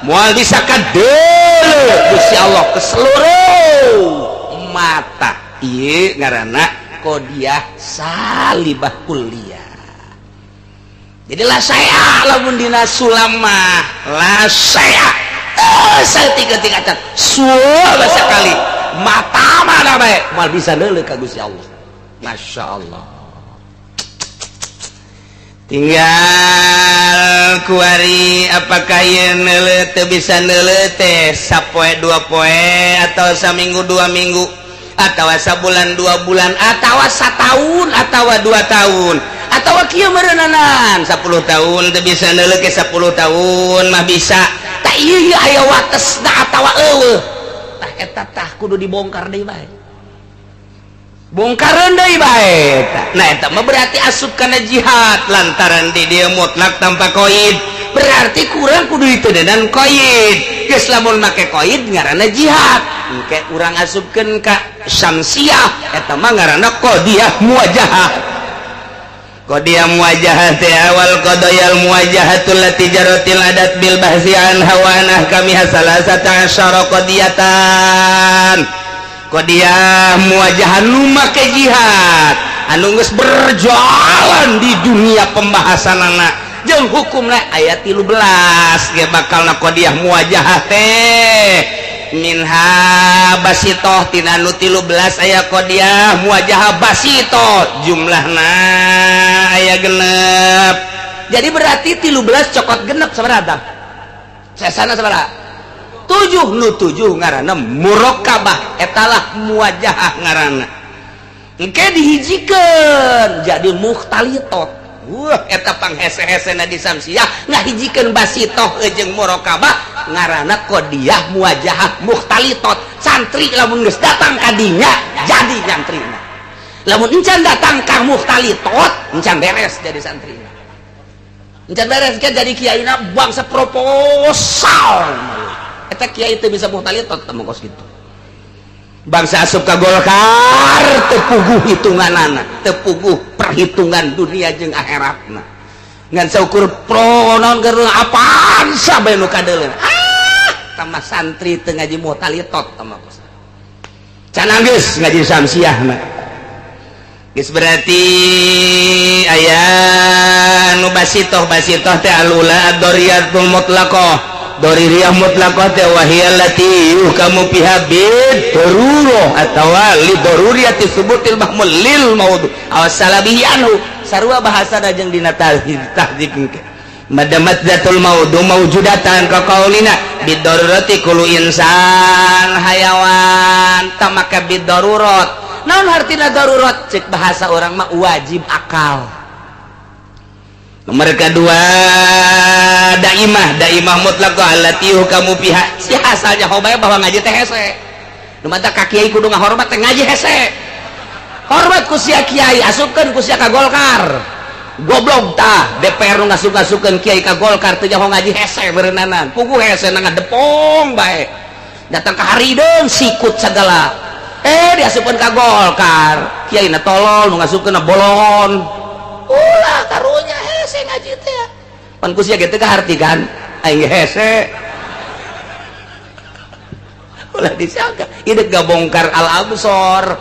moal bisa kadeuleu Gusti Allah ke seluruh mata. Ieu ngaranna qodiyah salibah kuliah. Jadilah saya lamun dina sulam mah la saya saeutik tingkatan suaba sekali mata mana bae moal bisa neuleuh ka Gusti Allah. Masya Allah. Tinggal kuari, apakah ieu neuleuh teu bisa neuleuh teh sapoe dua poe atau saminggu 2 minggu atau sabulan 2 bulan atau setahun atau 2 tahun atau kieu meureunanan 10 tahun teu bisa neuleuh ke 10 tahun mah bisa tak? Ieu aya watesna atawa eueuh? Tah, eta tah kudu dibongkar deui bae, bongkaran deui bae. Nah, eta mah berarti asup kana jihad, lantaran di dia mutlak tanpa koid, berarti kurang kudu ditedenan koid. Geus, lamun make koid ngaranna jihad, engke urang asupkeun ka syamsiah, eta mah ngaranna qodiyah muwajahah. Qodiyah muwajahah teh awal qadayal muwajahatul lati jaratil adat bil bahsi anha wa an ahkamiha salasata asyara qadiyatan. Qodiyah muwajahah nu make jihad anu geus berjalan di dunia pembahasanana jeung hukumna aya 13 ge bakalna qodiyah muwajahah teh. Minha basitoh, tina nu 13 aya qodiyah muwajahah basitoh, jumlahna aya 6. Jadi berarti 13 cokot 6 sabaraha? Sesana sabaraha? Tujuh. Nu tujuh ngaranna murokabah, etalah muwajahah ngaranna. Engke dihijikeun jadi mukhtalitot. Wah, eta panghese-hesena di samsiah ngahijikeun basitoh jeung murokabah ngaranna qodiyah muwajahah mukhtalitot. Santri lamun geus datang ka dinya jadi Lamun encan datang ka mukhtalitot, encan beres jadi santri, encan beres kan jadi kiai. Na bangsa proposal eta kiai itu bisa mukhtalitot temu kos gitu. Bangsa asup ka Golkar teu puguh hitunganana, teu puguh perhitungan dunia jeung akhiratna, ngan saukur pro naon keur apaan sabe nu kadeuleun. Ah, tambah santri teu ngaji mukhtalitot tah kos. Can geus ngaji Syamsiah mah geus berarti aya nu basitoh. Basitoh teh al-ula ad-doriyatul mutlaqah. Doruriyah mutlaqah teh wahiya allati yuhkamu fiha bid darurah atawa li daruriyati subutil mahmul lil maudu aw salabihi anhu. Sarua bahasa jeung dina tahdzib tahdzib madamat dzatul maudu maujudatan, ka qaulina bid darurati kullu insan hayawan. Tamaka bid darurat naon hartina darurat? Cek bahasa orang mah wajib akal. Nomor kedua daimah. Daimah mutlaq allati yuhkamu fiha. Si asalnya hobae bahwa ngaji teh hese. Nu mata ka kiai kudu ngahormat teh, ngaji hese, hormat ku sia kiai, asupkeun ku sia ka Golkar. Goblok tah DPR nu ngasup-ngasupkeun kiai ka Golkar, teu nyaho ngaji hese beureunanan. Puguh hese na ngadepong bae, datang ka harideung sikut segala, eh diasupkeun ka Golkar. Kiai na tolol, nu ngasupkeun na bolon. Ulah karunya hese ngaji teh pan ku sia gitu kaharti kan aing hese. Ulah disangka ieu gabongkar Al Absor.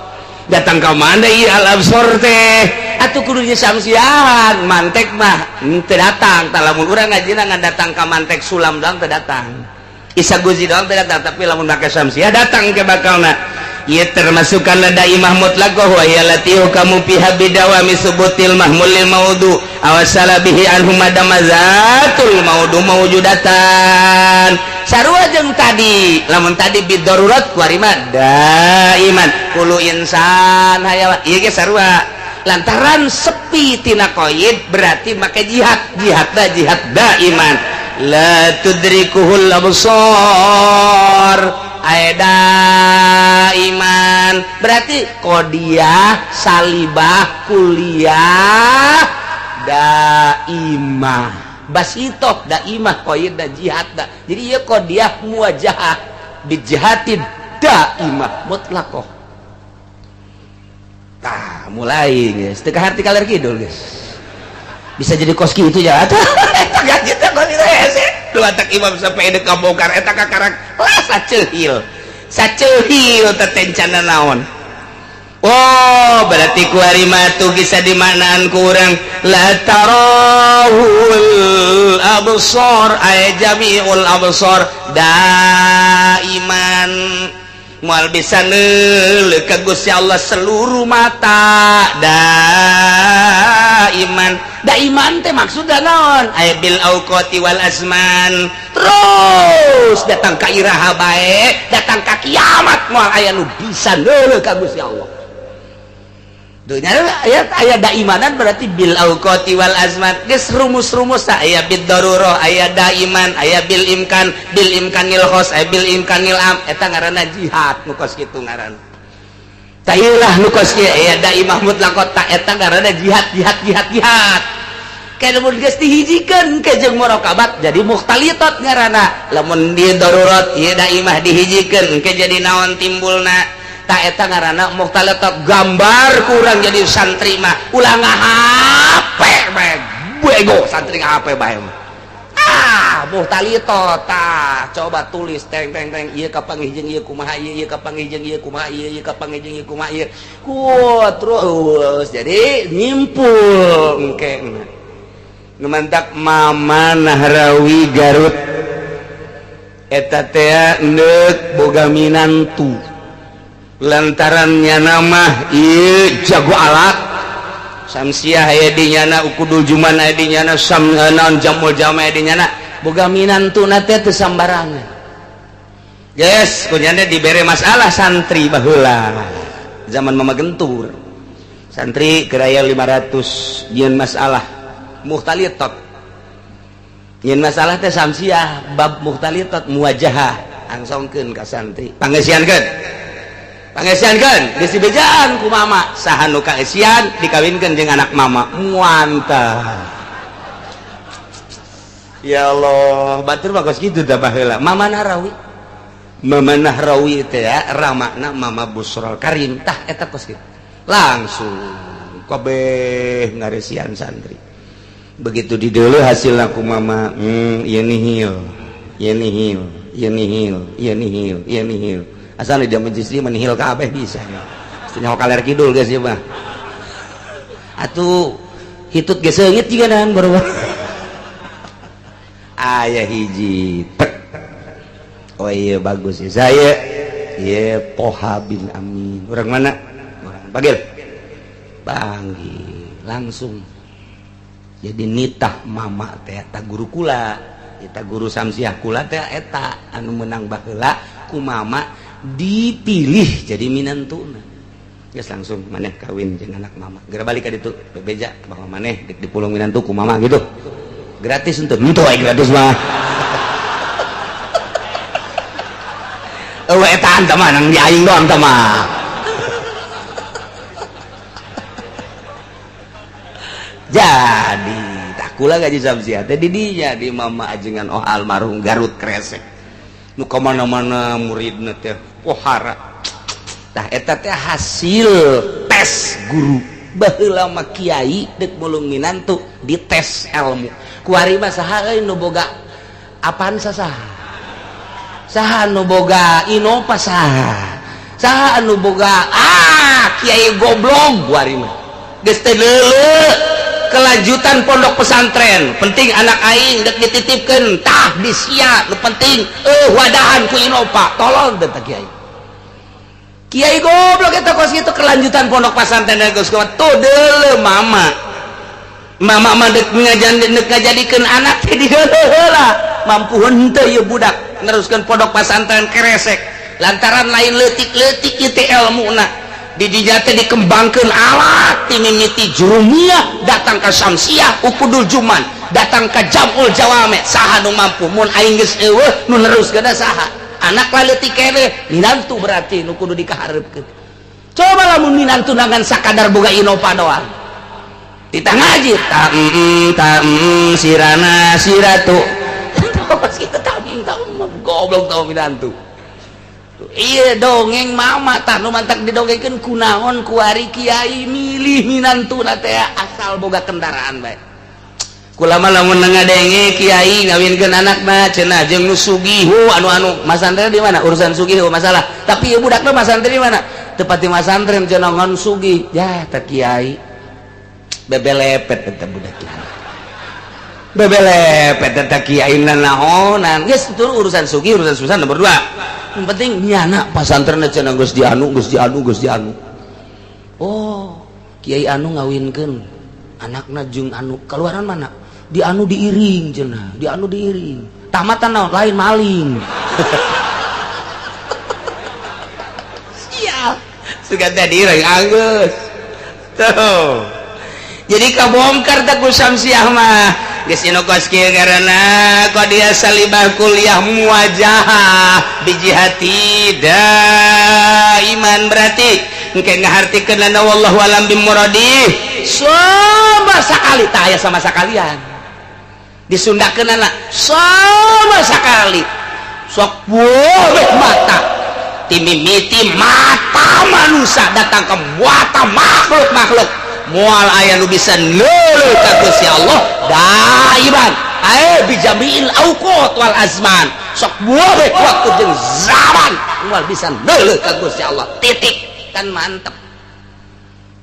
Datang ke mana ieu Al Absor teh? Atuh kudu Syamsiahan mantek mah teu datang tah. Lamun urang ngajina ngan datang ka mantek sulam doang teu datang, Isa Guzi doang teu datang, tapi lamun make Syamsiah datang ke bakalna. Ieu termasuk kana daimah mutlaqah wa hiya allati yuhkamu fiha bidawami subutil mahmul lil maudu aw salabihi anhu madama zatul maudu mawjudatan. Sarua jeung tadi. Lamun tadi bid darurat, kuari mah daiman kullu insan hayawan. Ieu ge sarua, lantaran sepi tina qaid berarti make jihad. Jihad da jihad daiman la tudrikuhul absar. Aya daiman berarti qodiyah, salibah, kuliah, daimah, basitoh, daimah, qaid da jihad da. Jadi ieu qodiyah muwajahah bijihatin daimah mutlaqah. Tah, mulai guys, teu kaharti kaler kidul guys, bisa jadi kos kitu ya. Eta gaji teh kos itu hese. Dua tak imam sampai deuk kabongkar eta kakarak lah saceuhil saceuhil teh tencana naon. Oh, berarti kuari mah tuh bisa dimaknaan kurang la tarahul absar ay jami'ul absar daiman, moal bisa neuleuh ka Gusti Allah seluruh mata daiman. Daiman teh maksudna naon? Aya bil auqati wal azman, terus datang ka iraha bae, datang ka kiamat moal aya nu bisa neuleuh ka Gusti Allah. Dunya aya aya daimanan berarti bil auqati wal azman. Geus rumus-rumus aya bid darurah, aya daiman, aya bil imkan, bil imkanil khos, aya bil imkanil am. Eta ngaranna jihad nu kos kitu ngaranna. Tah nu kos kieu aya daimah mutlaqot ta, eta ngaranna jihad jihad jihad jihad. Kayak lamun geus dihijikeun ke jeung murakabat jadi mukhtalitot ngaranna. Lamun di darurat ieu daimah dihijikeun ke jadi naon timbulna? Tak eta ngaranna mukhtalitot. Gambar kurang jadi santri mah ulah ngahape bae, bego santri ngahape bae mah. Ah, mukhtalitot tah coba tulis teng teng teng, ieu kapanggih jeung ieu kumaha ieu, ieu kapanggih jeung ieu kumaha ieu, ieu kapanggih jeung ieu kumaha ieu ku terus jadi nyimpul engke. Nu mantak Mama Nahrawi Garut eta teh neuk boga minantu lantaran nyana mah ieu jago alat Samsiah aya di nyana, Ukudul Juman aya di nyana, sam naon Jamul Jama aya di nyana, boga minantu na teh teu sambarangan. Yes, kunyana dibere masalah santri baheula zaman Mama Gentur, santri keraya 500 jieun masalah mukhtalitot, jieun masalah teh Samsiah bab mukhtalitot muwajahah, angsongkeun ka santri, pangeusiankeun. Pangeusiankeun geus dibejaan ku mama, saha nu kaeusian dikawinkeun jeung anak mama. Muantah. Ya Allah, batur mah kos kitu tah baheula. Mama Nahrawi. Mama Nahrawi teh ya, ramana Mama Busrol Karim tah eta kos kitu. Langsung kabeh ngaresian santri. Begitu dideuleu hasilna ku mama, ieu nihil, ieu nihil, ieu nihil, ieu nihil, ieu nihil. Asal di majlis ieu nihil kabeh bisa. Nyaho kaler kidul geus ieu mah. Atuh hitut geus seungit jiga dan baru. Aya hiji tek. Oh iya bagus ya. Saya iya Toha bin Amin. Orang mana? Orang panggil. Panggil langsung. Jadi nitah mama teh eta guru kula, eta guru Samsiah kula teh eta anu menang baheula ku mama dipilih jadi minantuna. Geus langsung maneh kawin jeung anak mama. Geura balik ka ditu bebeja bahwa maneh dipulung minantu ku mama gitu. Gratis untuk henteu aya gratis mah. Eueuh eta tah mah nang di aing doang tah mah. Jadi tah kula gaji Samsiah teh di dinya di mama ajengan oh almarhum Garut Kresek. Nu ka mana-mana muridna teh pohara. Tah eta teh hasil tes guru. Baheula mah kiai deuk mulung minantu dites ilmu. Kuari mah saha euy nu boga apaan saha? Saha nu boga Innova saha? Saha anu boga kiai goblok kuari mah. Geus teh leuleuk kelanjutan pondok pesantren penting anak aing dek dititipkeun tah di sia nu penting wadahan ku Innova tolong teh kiai. Kiai goblok eta kos kitu kelanjutan pondok pesantren geus tuh deuleu mama. Mama mah dek ngajadikeun anak teh diheula heula mampu henteu ieu budak neruskeun pondok pesantren Kresek lantaran lain leutik-leutik ieu teh elmuna di dinya teh dikembangkeun alat ti mimiti Jurumiyah datang ka Samsiah Ukudul Juman datang ka Jamul Jawame saha nu mampu mun aing geus eueuh nu neruskeun saha anak leutik keneh minantu berarti nu kudu dikahareupkeun. Coba lamun minantu nangan sakadar boga Innova doang kita ngaji tam tam sirana siratu kita tam tam goblok tau minantu. Iya dongeng mama tah nu mantak didongengkeun kunaon kuari kiai milih minantu na teh asal boga kendaraan bae. Kulama lamun ngadenge kiai ngawinkeun anakna cenah jeung nu sugih anu-anu masantren di mana urusan sugih masalah tapi ieu budakna masantren di mana teu pati masantren cenah ngan sugih ya teh kiai bebelepet eta budak kiai bebelepet eta kiai nanaonan geus itu urusan sugih urusan susah nomor 2 yang penting nyana pasantren cenah geus dianu geus dianu geus dianu. Oh kiai anu ngawinkeun anakna jeung anu keluaran mana di anu diiring cenah di anu diiring tamatan naon lain maling. Sial sugan teh diiring anggeus tuh. Jadi kabongkar teh ku Samsiah mah geus inu kos kieu ngaranna qad salibah kuliah muwajahah bijihati daiman berarti engke ngahartikeun lana wallahu alam bimuradi sama sakali tah aya sama sakalian disundakeun anak sama sekali sok boleh mata timimiti mata manusia datang ke mata makhluk-makhluk moal aya nu bisa neuleuh ka Gusti Allah daiman ae bijamiil auqat wal azman sok boleh waktu jeung zaman moal bisa neuleuh ka Gusti Allah titik kan mantep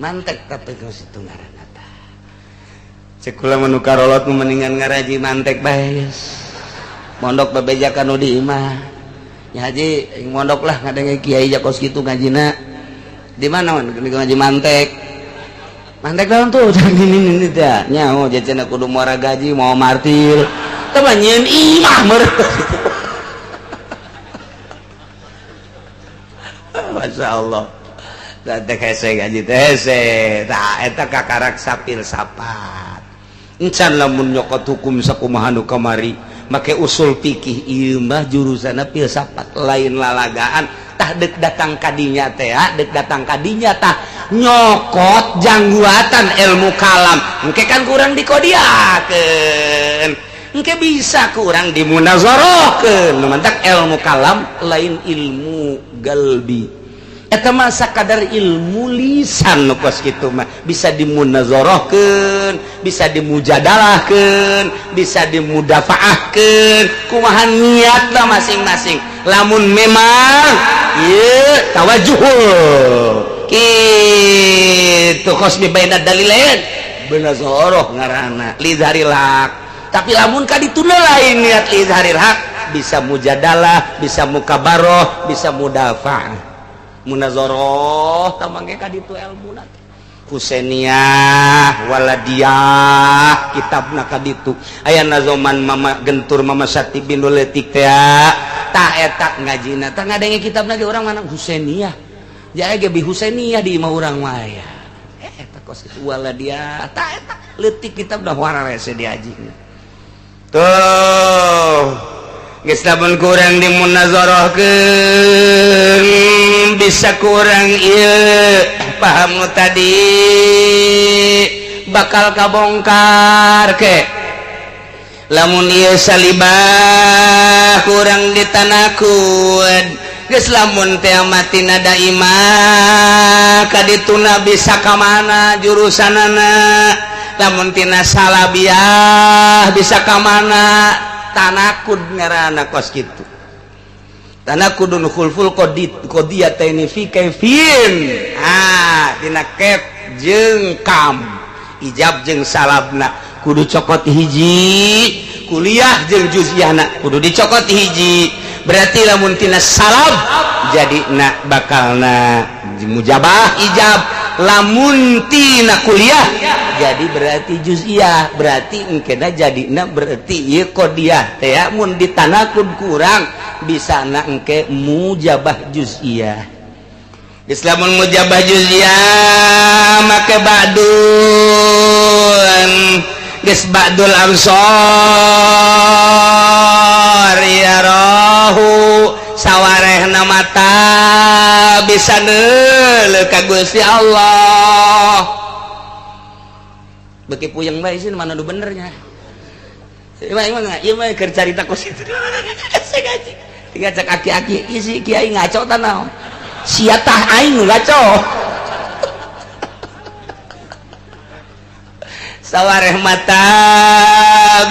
mantep tapi geus itu ngaranna tah cek kula mah nu karolot mendingan ngaraji mantek bae geus mondok bebejakan nu di imah nya haji mondok lah ngadenge kiai ja kos kitu ngajina di mana man ngaji mantek mantek daun tuh gini ini teh nyaho cenah kudu muara gaji mau martil teh mah nyieun imah meureun. Masya Allah teh hese gaji teh hese tah eta kakarak sapil sapat encan lamun nyokot hukum sakumaha nu kamari make usul fikih ieu mah jurusanna filsafat lain lalagaan tah Tah dek datang kadinya teh, dek datang kadinya tah nyokot jangguatan ilmu kalam. Engke kan kurang dikodiakeun. Engke bisa kurang dimunazarahkeun. Nu mantak ilmu kalam lain ilmu galbi. Eta mah sakadar ilmu lisan nu kos kitu mah bisa dimunazarahkeun, bisa dimujadalahkeun, bisa dimudafaahkeun, kumaha niatna masing-masing. Lamun memang ieu tawajuh kitu kos baina dalilain munazarah ngaranna lidharil haq. Tapi lamun ka dituna lain niat lidharil haq bisa mujadalah, bisa mukabaroh, bisa mudafaah. Munazarah tamangge ka ditu ilmuna Husainiyah waladiyah kitabna ka ditu aya nazoman mama gentur mama Sati bin Letik teh tah eta ngajina tah ngadenge kitabna ge urang mana Husainiyah jae ge bi Husainiyah di imah urang mah aya eta kos kitu waladiyah tah eta leutik kitabna wararese diajina tuh. Geus lamun kurang dimunazarahkeun bisa kurang ieu paham nu tadi bakal kabongkar ke lamun ieu salibah kurang ditanakud geus lamun teh mati nada imah kadituna bisa ka mana jurusanana lamun tina salabiah bisa ka mana tanakud ngaranna kos kitu tanakudun khulful qadid qadiyataini fi kaifin dina kef jeung kam ijab jeung salabna kudu cokot hiji kuliah jeung juz'iyahna kudu dicokot hiji berarti lamun tina salab jadi na bakalna mujabah ijab lamun tina kuliah jadi berarti juz'iyah berarti engkena jadina berarti ieu qadiyah teh mun ditanakud kurang bisa na engke mujabah juz'iyah. Islamun mujabah juz'iyah make ba'dun geus ba'dul absar ya rohu sawarehna mata bisa neuleuh ka Gusti Allah. Beki puyeng bae sih mana nu benernya. Ieu mah ieu mah keur carita kos kitu. Saya ngaji. Tinggal cek aki-aki isi kiai ngaco ta naon. Sia tah aing nu ngaco. Sawareh mata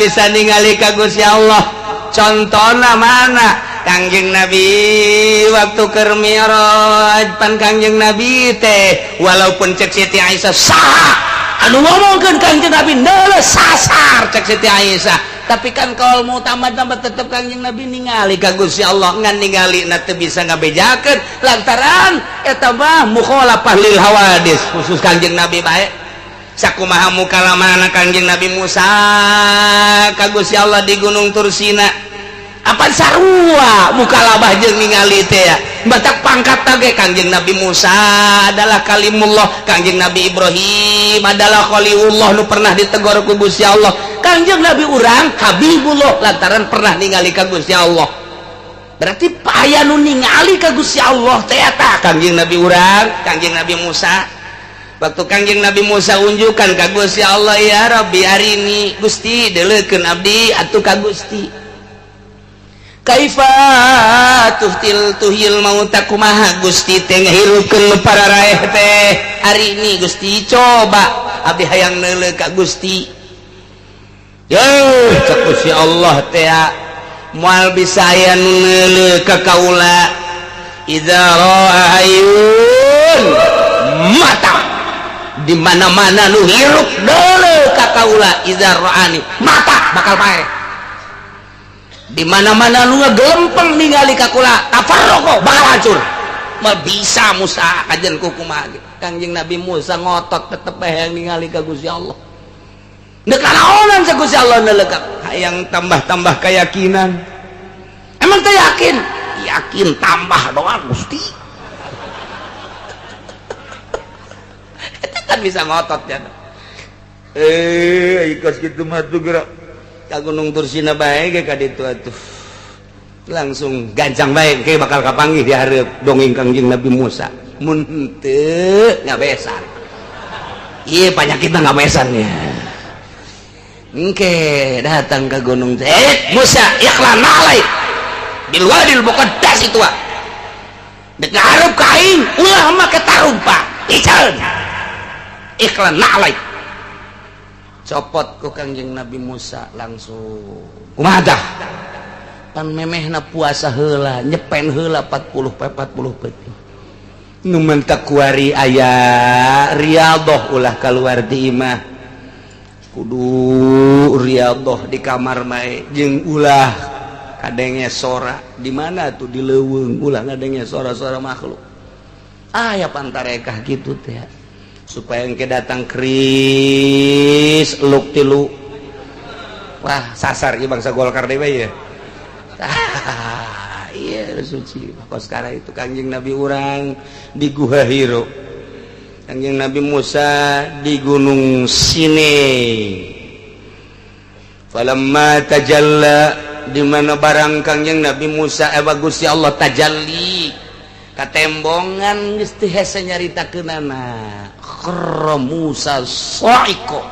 bisa ningali ka Gusti Allah. Contona mana? Kangjeng Nabi waktu keur mi'raj pan Kangjeng Nabi teh walaupun cek Siti Aisyah saha anu ngomongkeun Kangjeng Nabi neuleuh sasar cek Siti Aisyah tapi kan kalau mau tambah-tambah tetep Kangjeng Nabi ningali ka Gusti Allah ngan ningali na teu bisa ngabejakeun lantaran eta mah mukhalafah lil hawadis khusus Kangjeng Nabi bae sakumaha mukalamana Kangjeng Nabi Musa ka Gusti Allah di Gunung Tursina apa sarua mukalabah jeung ningali teh ya batak pangkat tage Kangjeng Nabi Musa adalah kalimullah, Kangjeng Nabi Ibrahim adalah khalilullah nu pernah ditegur ku Gusti Allah, Kangjeng Nabi urang Habibullah lantaran pernah ningali ka Gusti Allah. Berarti aya nu ningali ka Gusti Allah teh eta Kangjeng Nabi urang, Kangjeng Nabi Musa. Waktu Kangjeng Nabi Musa unjukan ka Gusti Allah, ya Rabbi arini Gusti deuleukeun abdi atuh ka Gusti. Kaifa tuhtil tuhyil mauta kumaha Gusti teh ngahirupkeun para raeh teh hari ini Gusti coba abdi hayang neuleuh ka Gusti. Yeuh cek Gusti Allah teh moal bisa aya nu neuleuh ka kaula idza ra'a ayun mata di mana-mana nu hirup deuleuh ka kaula idza ra'ani mata bakal paeh di mana-mana lu ngegelempeng ningali ka kula tafarraqo bakal hancur. Mal bisa Musa kajen kumaha Kangjeng Nabi Musa ngotot tetep bae hayang ningali ka Gusti Allah. Deuk naonan sa Gusti Allah neuleuh hayang tambah-tambah keyakinan. Emang teh yakin? Yakin tambah doang Gusti. Eta kan bisa ngotot ya. Ikos kitu mah tuh gerak ka Gunung Tursina bae ge ka ditu atuh. Langsung gancang baik kayak bakal kapanggih di hareup dongeng Kangjeng Nabi Musa. Mun henteu ngabesan. Iya, penyakitna ngabesan ya. Engke datang ke gunung teh. Eh, Musa, اخلع نعليك. bil wadil muqaddas itu ah. Dek ngarep ka aing, ulah make tarumpa. Ican. اخلع نعليك. Copot ku Kangjeng Nabi Musa langsung. Kumaha tah? Pan memehna puasa heula, nyepen heula 40 poe 40 peuting. Nu mentak kuari aya riyadhah, ulah keluar di imah, kudu riyadhah di kamar bae, jeung ulah kadenge sora di mana tuh, di leuweung ulah ngadenge sora-sora makhluk. Aya pantarekah gitu teh supaya engke datang keris luk tilu, wah, sasar ieu bangsa Golkar deui ya. Ah, iya, suci kok sekarang itu. Kanjeng Nabi urang di Guha Hiro, Kanjeng Nabi Musa di Gunung Sinai. فلما تجلى, di mana barang Kangjeng Nabi Musa, eh, bagus ya Allah tajalli katembongan, geus teu hese nyaritakeunana. خر موسى صعقا,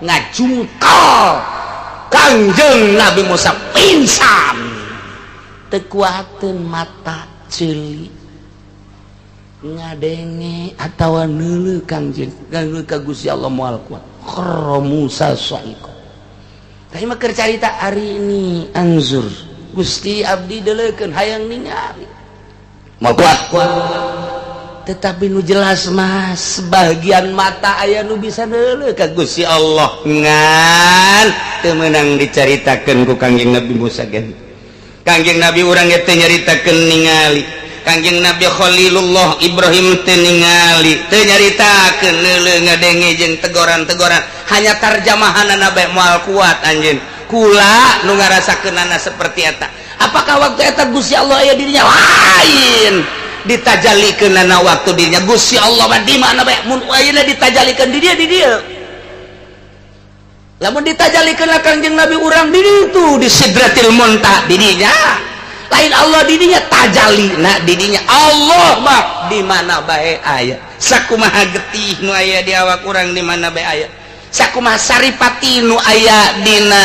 ngajungkal Kangjeng Nabi Musa, pingsan, teu kuateun mata ceuli ngadenge atawa neuleuh Kangjeng, neuleuh ka Gusti Allah moal kuat. خر موسى صعقا. Tapi mah keur carita أرني أنظر, Gusti, abdi deuleukeun, hayang ningali, moal kuat kuat. Tetapi nu jelas mah sebagian mata aya nu bisa neuleuh ka Gusti Allah, ngan teu meunang dicaritakeun ku Kangjeng Nabi Musa gen. Kangjeng Nabi urang ge teu nyaritakeun ningali. Kangjeng Nabi Khalilullah Ibrahim teu ningali, teu nyaritakeun neuleuh, ngadenge jeung tegoran-tegoran, hanya tarjamahanana bae moal kuat anjeun. Kula nu ngarasakeunana seperti eta. Apakah waktu eta Gusti Allah aya dirinya? Lain ditajalikeunana waktu dirinya. Gusti Allah mah di mana bae. Mun ayeuna ditajalikeun di dia, di dia. Lamun ditajalikeun Kangjeng Nabi urang di ditu, di Sidratil Muntaha, di dinya. Lain Allah di dinya tajalina, di dinya. Allah mah di mana bae aya. Sakumaha getih nu aya di awak urang di mana bae aya. Sakumaha saripati nu aya dina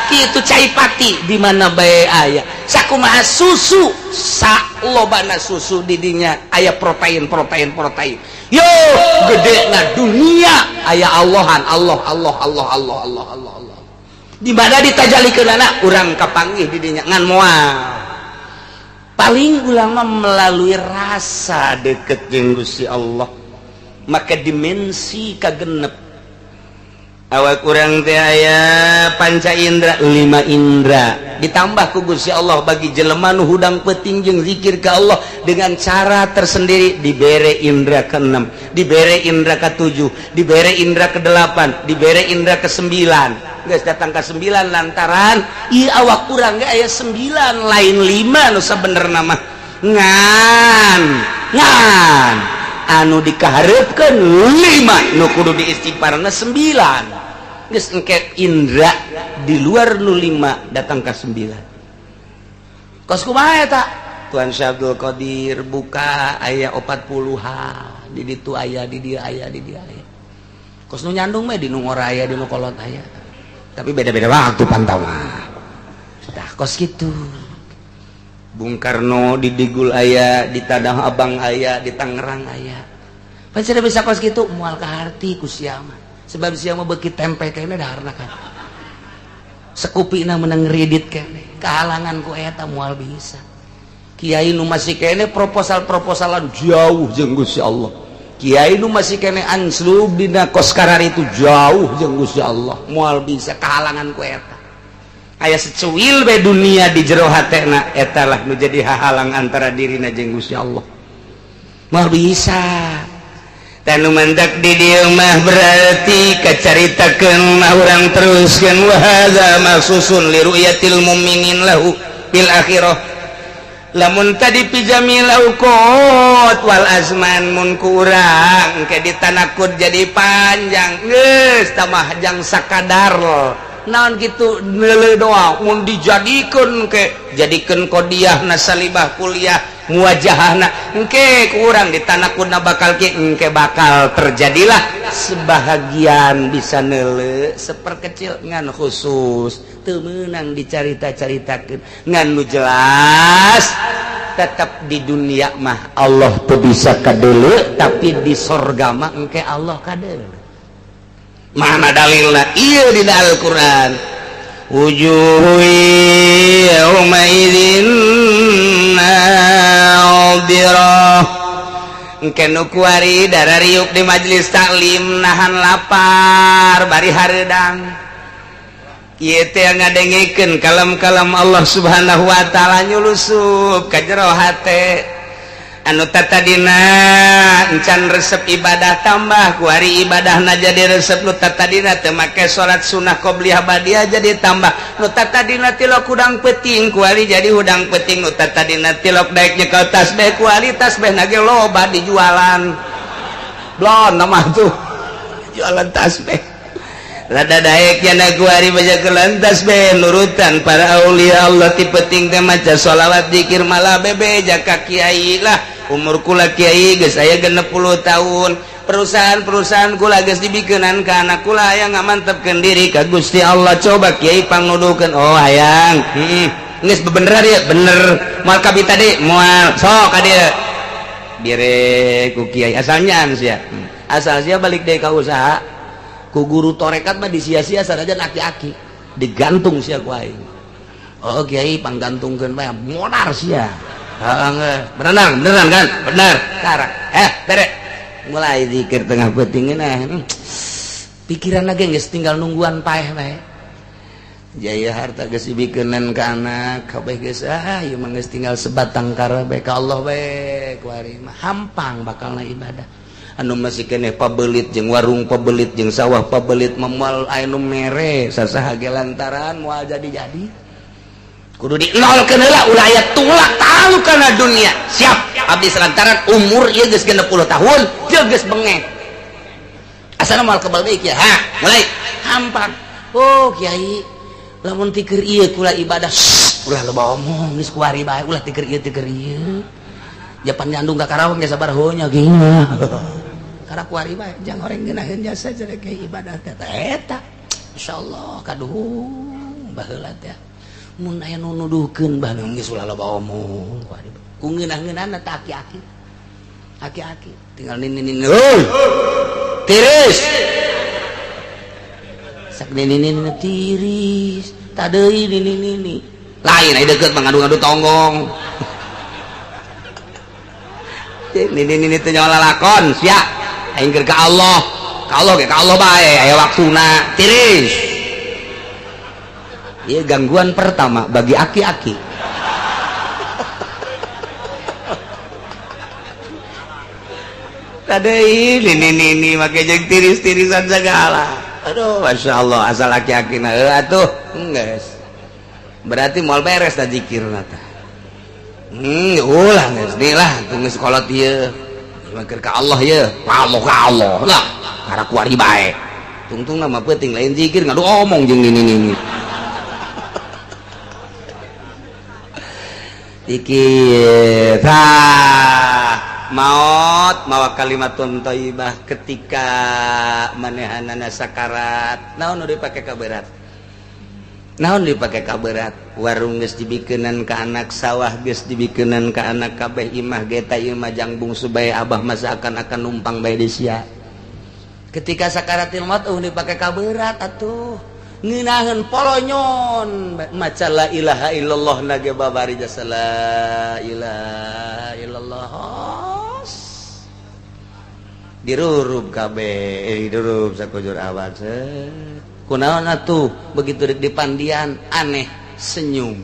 kitu cai pati di mana bae aya. Sakumaha susu, salobana susu di dinya aya protein, protein, protein. Yo gede na dunia aya Allahan. Allah, Allah, Allah, Allah, Allah, Allah, Allah. Di mana ditajalikeunana urang kapanggih di dinya, ngan moal paling ulama melalui rasa deket jeung Gusti Allah. Maka dimensi kagenep awak urang teh aya panca indra, lima indra, ditambah ku Gusti Allah bagi jelema nu hudang peuting jeung zikir ka Allah dengan cara tersendiri, dibere indra keenam, dibere indra ketujuh, dibere indra kedelapan, dibere indra kesembilan. Geus datang ke sembilan lantaran ieu awak urang ge aya sembilan, lain lima nu sabenerna mah, ngan ngan anu dikaharepkeun lima, nu kudu diistighfarna sembilan. Geus engke indra di luar nu lima datang ke sembilan. Kos kumaha eta? Tuan Syekh Abdul Qadir buka aya 40-an, di ditu aya, di dieu aya, di dieu aya. Kos nu nyandung mah di nu ngora aya, di nu kolot aya, tapi beda-beda waktu pantau mah. Tah, kos kitu. Bung Karno di Digul aya, di Tanah Abang aya, di Tangerang aya. Pan sudah bisa kos kitu, moal kaharti ku sia mah, sebab sia mah beuki tempe kene daharna kan sekupina menang ridit kene, kehalangan ku eta moal bisa. Kiai nu masih kene proposal-proposalan jauh jeung Gusti Allah, kiai nu masih kene anslub dina kos karar itu jauh jeung Gusti Allah, moal bisa, kehalangan ku eta. Aya secuil be dunia di jero hatena, eta lah nu jadi hahalang antara dirina jeung Gusti Allah, moal bisa. Tanu mantak di dieu mah berarti kacaritakeun mah urang teruskeun. وهذا مخصوص لرؤية المؤمنين له في الآخرة. Lamun tadi في جميع الأوقات والأزمان, mun kurang ke ditanakut jadi panjang, geus tamah jang sakadar. Naon gitu neuleuh doa mun dijadikeun ke jadikeun qodiyah na salibah kuliah muwajahahna engke kurang di tanah kuna bakal ke engke bakal terjadilah sebahagian bisa neuleuh seperkecil ngan khusus teu meunang dicarita-caritakeun ngan nu jelas tetap di dunia mah Allah tuh bisa kadeuleu, tapi di sorga mah engke Allah kadeuleu. Mana dalilna? Ieu di Al-Qur'an, wujuhu yauma idzin nadhirah. Engke nu kuari darariuk di majelis taklim nahan lapar bari hareudang. Ieu teh ngadengekeun kalam-kalam Allah Subhanahu wa taala, nyulusup ka jero hate. Anu tatadina encan resep ibadah, tambah kuari ibadahna jadi resep. Nu tatadina teu make salat sunnah qobliyah badiah, jadi tambah. Nu tatadina tilok hudang peuting, kuari jadi hudang peuting. Nu tatadina tilok daek nyekel tasbih, kuari tasbih na ge loba dijualan. Blon nama tuh jualan tasbih. Rada daek yana kuari baca kelantas be nurutan para aulia Allah ti penting teh maca sholawat, zikir, malah bebe jaka kiai lah. Umur kula kiai geus aya 60 tahun, perusahaan-perusahaan kula geus dibikenan ka anak kula yang ngamantepkeun diri ka Gusti Allah. Coba kiai pangnuduhkeun. Oh, hayang, geus bebener ya, bener moal kabita tadi moal sok ka dieu bere ku kiai asalnya sia, asal sia balik deui ka usaha. Ku guru torekat mah disia-sia sanajan aki-aki digantung sia ku aing. Oh kiai, panggantungkeun bae modar sia. Heeh, berenang beneran kan, bener karak bere mulai zikir tengah peuting. Nah, pikiran lagi geus tinggal nungguan paeh bae. Jaya harta geus dibikeunan ka anak kabeh geus, ah ieu mah geus tinggal sebatang kara bae ka Allah bae. Kuari mah hampang bakalna ibadah. Anu masih keneh pabelit jeung warung, pabelit jeung sawah, pabelit memual anu mere sasaha ge lantaran moal jadi-jadi kudu di nolkeun heula, ulah aya tulak tahu kana dunia. Siap abdi lantaran umur ieu geus 60 tahun jeung geus bengek asana moal kebal deui kieu. Ha, mulai hampang. Oh kiai, lamun tikeur ieu kula ibadah. Ulah loba omong, geus kuari bae, ulah tikeur ieu tikeur ieu. Japan nyandung ka Karawang ge sabar nya gini. Karena kuari bae jang horeng ngeunaheun jasa cenah ke ibadah teh eta. Insyaallah kaduhung baheula teh mun aya nu nuduhkeun baheula geus ulah loba omong kuari. Ku ngeunah-ngeunahna teh aki-aki. Aki-aki tinggal nini nini. Heuy. Tiris. Sak nini nini tiris. Tadeui nini nini. Lain aya deukeut mah ngadu-ngadu tonggong. Nini nini teh nyawa lalakon sia. Aing keur ka Allah. Ka Allah ge ka Allah bae aya waktuna. Tiris. Ieu gangguan pertama bagi aki-aki. Tadeuy nini nini make jeung tiris-tirisan segala. Aduh, masya Allah, asal aki-aki na atuh geus. Berarti moal beres da zikirna teh. Ulah geus deui lah tunggu sekolah ieu. Keur ka Allah ieu, Allah ka Allah lah. Karena kuari bae. Tungtung nama peuting lain zikir ngadu omong jeung nini nini. Zikir. Tah, maot mawa kalimatun thayyibah ketika manehanana sakarat. Naon nu dipake kaberat? Naon dipake kaberat? Warung geus dibikeunan ka anak, sawah geus dibikeunan ka anak kabeh, imah ge ta ieu mah jang bungsu bae abah masa akan numpang bae di sia. Ketika sakaratil maut eueuh dipake kaberat atuh. Ngeunaheun polonyon maca la ilaha illallah na ge babari jasa la ilaha illallah. Dirurub kabeh, dirurub sakujur awak. Kunaon atuh begitu rek dipandian aneh senyum.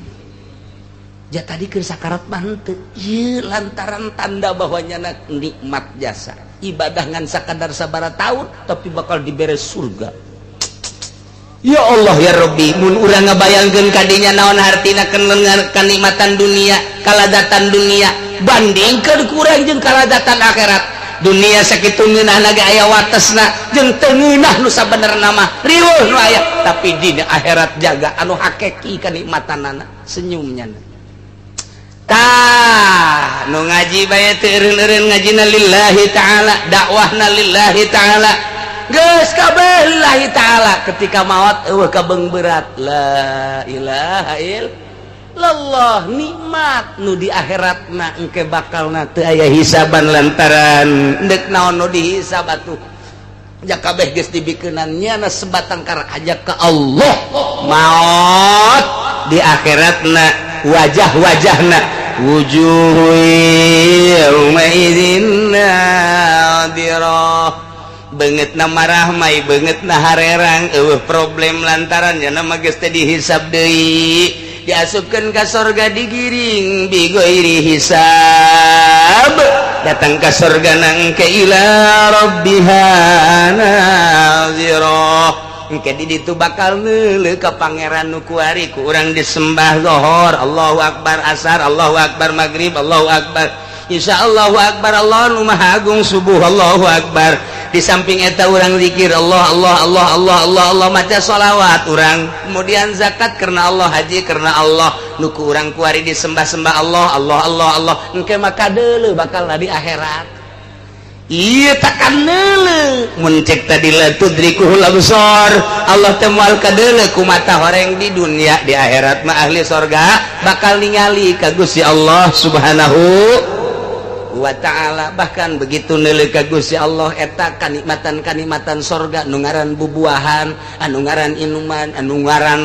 Ja tadi keur sakarat mah henteu. Ieu lantaran tanda bahwa nyana nikmat jasa. Ibadah ngan sakadar sabaraha tahun tapi bakal dibere surga. Ya Allah ya Rabbi, mun urang ngabayangkeun kadinya naon hartina kenikmatan dunia, kalazatan dunia, bandingkeun kurang jeung kalazatan akhirat. Dunia sakitu ngeunahna ge aya watesna, jeung teu ngeunah nu sabenerna mah, riweuh nu aya. Tapi di akhirat jaga anu hakiki kanikmatanana, senyumnya. Tah, nu ngaji bae teu eureun-eureun, ngajina lillahi ta'ala, dakwahna lillahi ta'ala, geus kabeh lillahi ta'ala. Ketika maot euweuh kabeung berat, la ilaha illallah. Nikmat nu di akhiratna engke bakalna teu aya hisaban, lantaran deuk naon nu dihisab atuh? Ja kabeh geus dibikeunan nyana sebatang kara aja ke Allah. Maot di akhiratna wajah-wajahna, wujuh yaumaizin nadhirah, beungeutna marahmai, beungeutna harerang, euweuh problem, lantaran nya mah geus teu dihisab deui. Diasupkeun ka sorga, digiring bighairi hisab, datang ka sorga nang ke ila rabbiha nadhirah. Engke di ditu bakal neuleuh ka Pangeran nu kuari ku urang disembah. Zohor Allahu akbar, asar Allahu akbar, maghrib Allahu akbar, Isya Allahu akbar, Allah nu maha agung, subuh Allahu akbar. Di samping eta urang zikir Allah, Allah, Allah, Allah, Allah, Allah, maca sholawat urang, kemudian zakat karena Allah, haji karena Allah, nu ku urang kuari disembah-sembah Allah, Allah, Allah, Allah. Engke maka deuleu bakal di akhirat. Iya, takkan neuleuh mun cek tadi la tudrikuhul absar. Allah teh moal kadeuleu ku mata horeng di dunia. Di akhirat mah ahli sorga bakal ningali ka Gusti Allah Subhanahu wa ta'ala. Bahkan begitu neuleuh ka Gusti Allah, eta kanikmatan-kanikmatan sorga, nu ngaran bubuahan, anu ngaran inuman, anu ngaran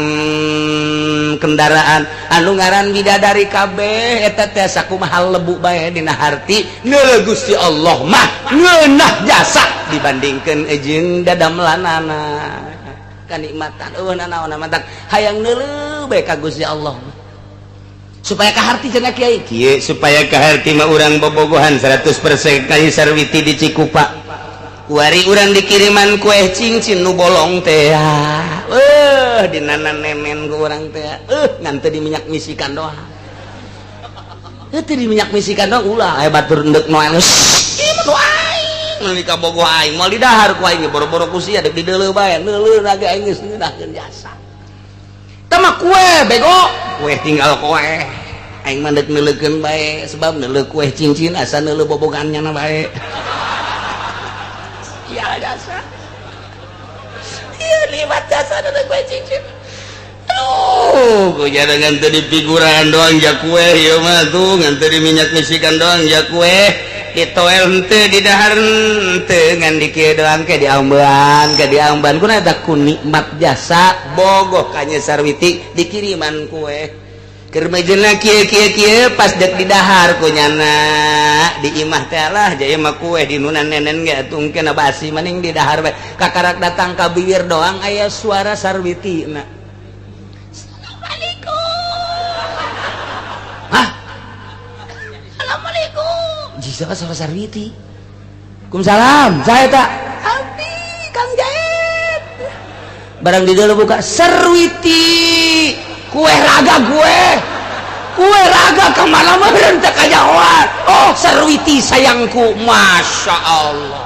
kendaraan, anu ngaran bidadari, kabeh eta teh sakumaha lebu bae dina harti. Neuleuh Gusti Allah mah ngeunah jasa dibandingkeun jeung dadamlanana kanikmatan. Euweuh nanaon matak hayang neuleuh bae ka Gusti Allah supaya kaharti. Cenah kiai kieu, supaya kaharti mah urang bobogohan 100% ka Sarwiti di Cikupa. Kuari urang dikiriman kue cincin nu bolong teh, eh, dinana nenen ku urang teh, eh, ngan teu di minyak misikan doang. Eh, teu di minyak misikan doang, ulah aya batur endek noel. Ieu mah nu aing meuli ka bogoh aing moal didahar ku aing, boro-boro ku sia, deuk dideuleu bae. Neuleuh ge aing geus ngeunahkeun jasa. Tah mah kue bego, kue tinggal kue, aing mah deuk neuleukeun bae, sebab neuleuh kue cincin asa neuleuh bobogannya na bae. Iya jasa, iya liwat jasa neuleuh kue cincin. Aduh, ku jangan teu di figuran doang ja kue ieu mah tuh, ngan teu di minyak misikan doang ja kue, ditoel henteu, di dahar henteu, ngan di kieu doang ke diambean, ke diambean kuna eta ku nikmat jasa bogoh ka Nyi Sarwiti dikiriman kue. Keur mejeuna kieu kieu kieu, pas dek didahar ku nyana di imah teh, lah jaya mah kue di nunan nenen ge atuh engke basi, maning didahar bae. Kakarak datang ka bibir doang, aya suara Sarwiti na, "Assalamualaikum." Hah, "Assalamualaikum." Jika suara Sarwiti, "Waalaikumsalam." Saya tak abdi Kang Jaid. Barang di dalam buka Sarwiti, kue raga, gue kue raga kemana mah teu kajahoan. "Oh, Sarwiti sayangku." Masya Allah,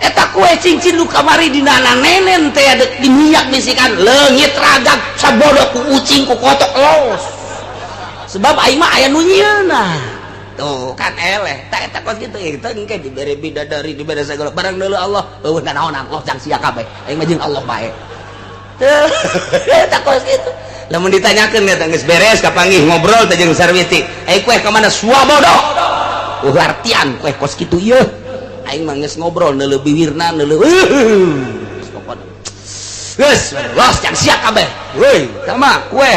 eta kue cincin nu kamari di nana nenen teh di minyak bisikan leungit ragag sabodo ku ucing, ku kotok los, sebab aing mah aya nu nyieunna tuh kan eleh. Tak eta kos kitu eta engke dibere bidadari, dibere segala barang. Deuleu Allah, euweuh nanaonan Allah, jang sia kabeh, aing mah jeung Allah bae. Tuh, eta kos kitu. Lamun ditanyakeun eta geus beres kapanggih ngobrol teh jeung Sarwiti, "Eh, kue ka mana?" "Suabodo." Uh, artian kue kos kitu ieu. Aing mah geus ngobrol neuleuh biwirna, neuleuh pokona. Geus, los jang sia kabeh. Woi, sama kue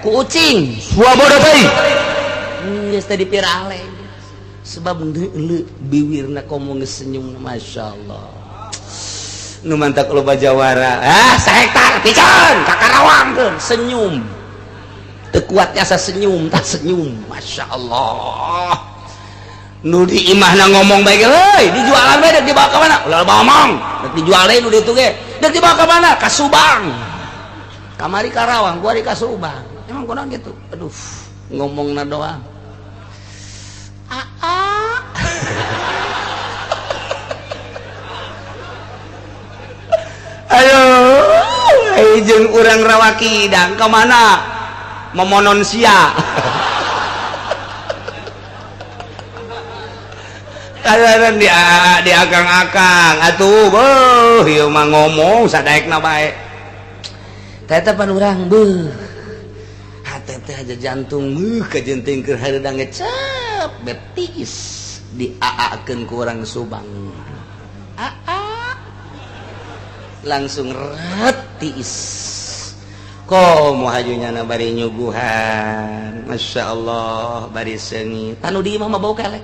ku ucing suabodo teh. Geus teh dipirale. Sebab neuleuh biwirna komo geus senyum, masyaallah. Nu mantak loba jawara, ah, sahektar pican ka Karawang senyum teu kuat asa senyum, tak senyum, masya Allah. Nu di imahna ngomong bae, "Heuy, dijualan bae, dek dibawa ka mana?" "Ulah ngomong, dek dijual deui." Nu ditu ge dek dibawa ka mana? "Ka Subang." Kamari Karawang, kuari ka Subang. Emang kunaon gitu? Aduh, ngomongna doang. Ah, ah. Ai jeung urang Rawakidang ka mana memonon sia. Kadaran di di akang-akang atuh beuh ieu mah ngomong sadaekna bae. Teh pan urang beuh. Hate teh aja jantung beuh kajenting keur hareudang ngecep betis diaakeun ku urang Subang. Aa langsung ret tiis. Komo hajunya na bari nyuguhan. Masya Allah bari seungit. Tanu di imah mah bau kelek.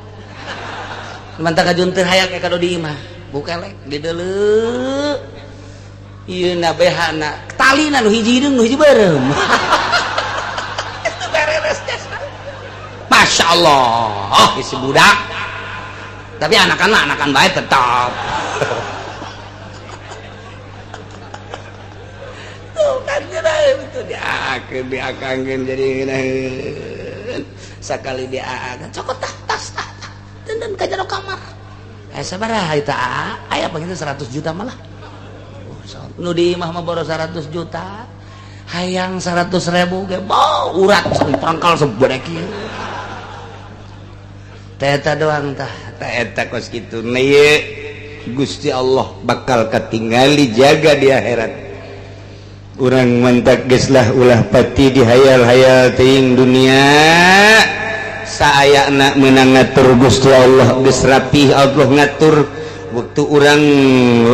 Mantap kajun teu hayang ka di imah. Bau kelek dideuleu. Ieu na behana talina nu hiji hideung nu hiji beureum. Itu bereres jasa. Masya Allah, isi budak. Tapi anakan mah anakan baik tetap. Tuh kan itu diakeun diakangkeun jadi ngeunaheun. Sakali diaakeun cokot tah tas tah. Dan ka jero kamar. Sabaraha eta aya panggil 100 juta malah. Nu di imah mah boros 100 juta. Hayang 100 ribu ge bau urat prangkal sebedek ieu. Teh eta doang tah, teh eta kos kitu. Nah ieu Gusti Allah bakal katingali jaga di akhirat. Urang mentak geus lah ulah pati dihayal-hayal teuing dunia. Saayana menang ngatur Gusti Allah geus rapih Allah ngatur waktu urang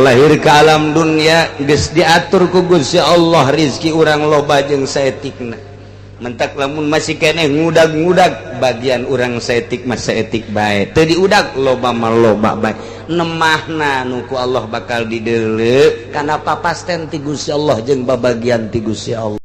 lahir ke alam dunia geus diatur ku Gusti Allah rizki urang loba jeung saetikna. Mentak lamun masih keneh ngudag-ngudag bagian urang saetik mah saetik bae, teu diudag loba mah loba bae. Nemahna nu ku Allah bakal dideuleu kana papasten ti Gusti Allah jeung babagian ti Gusti Allah.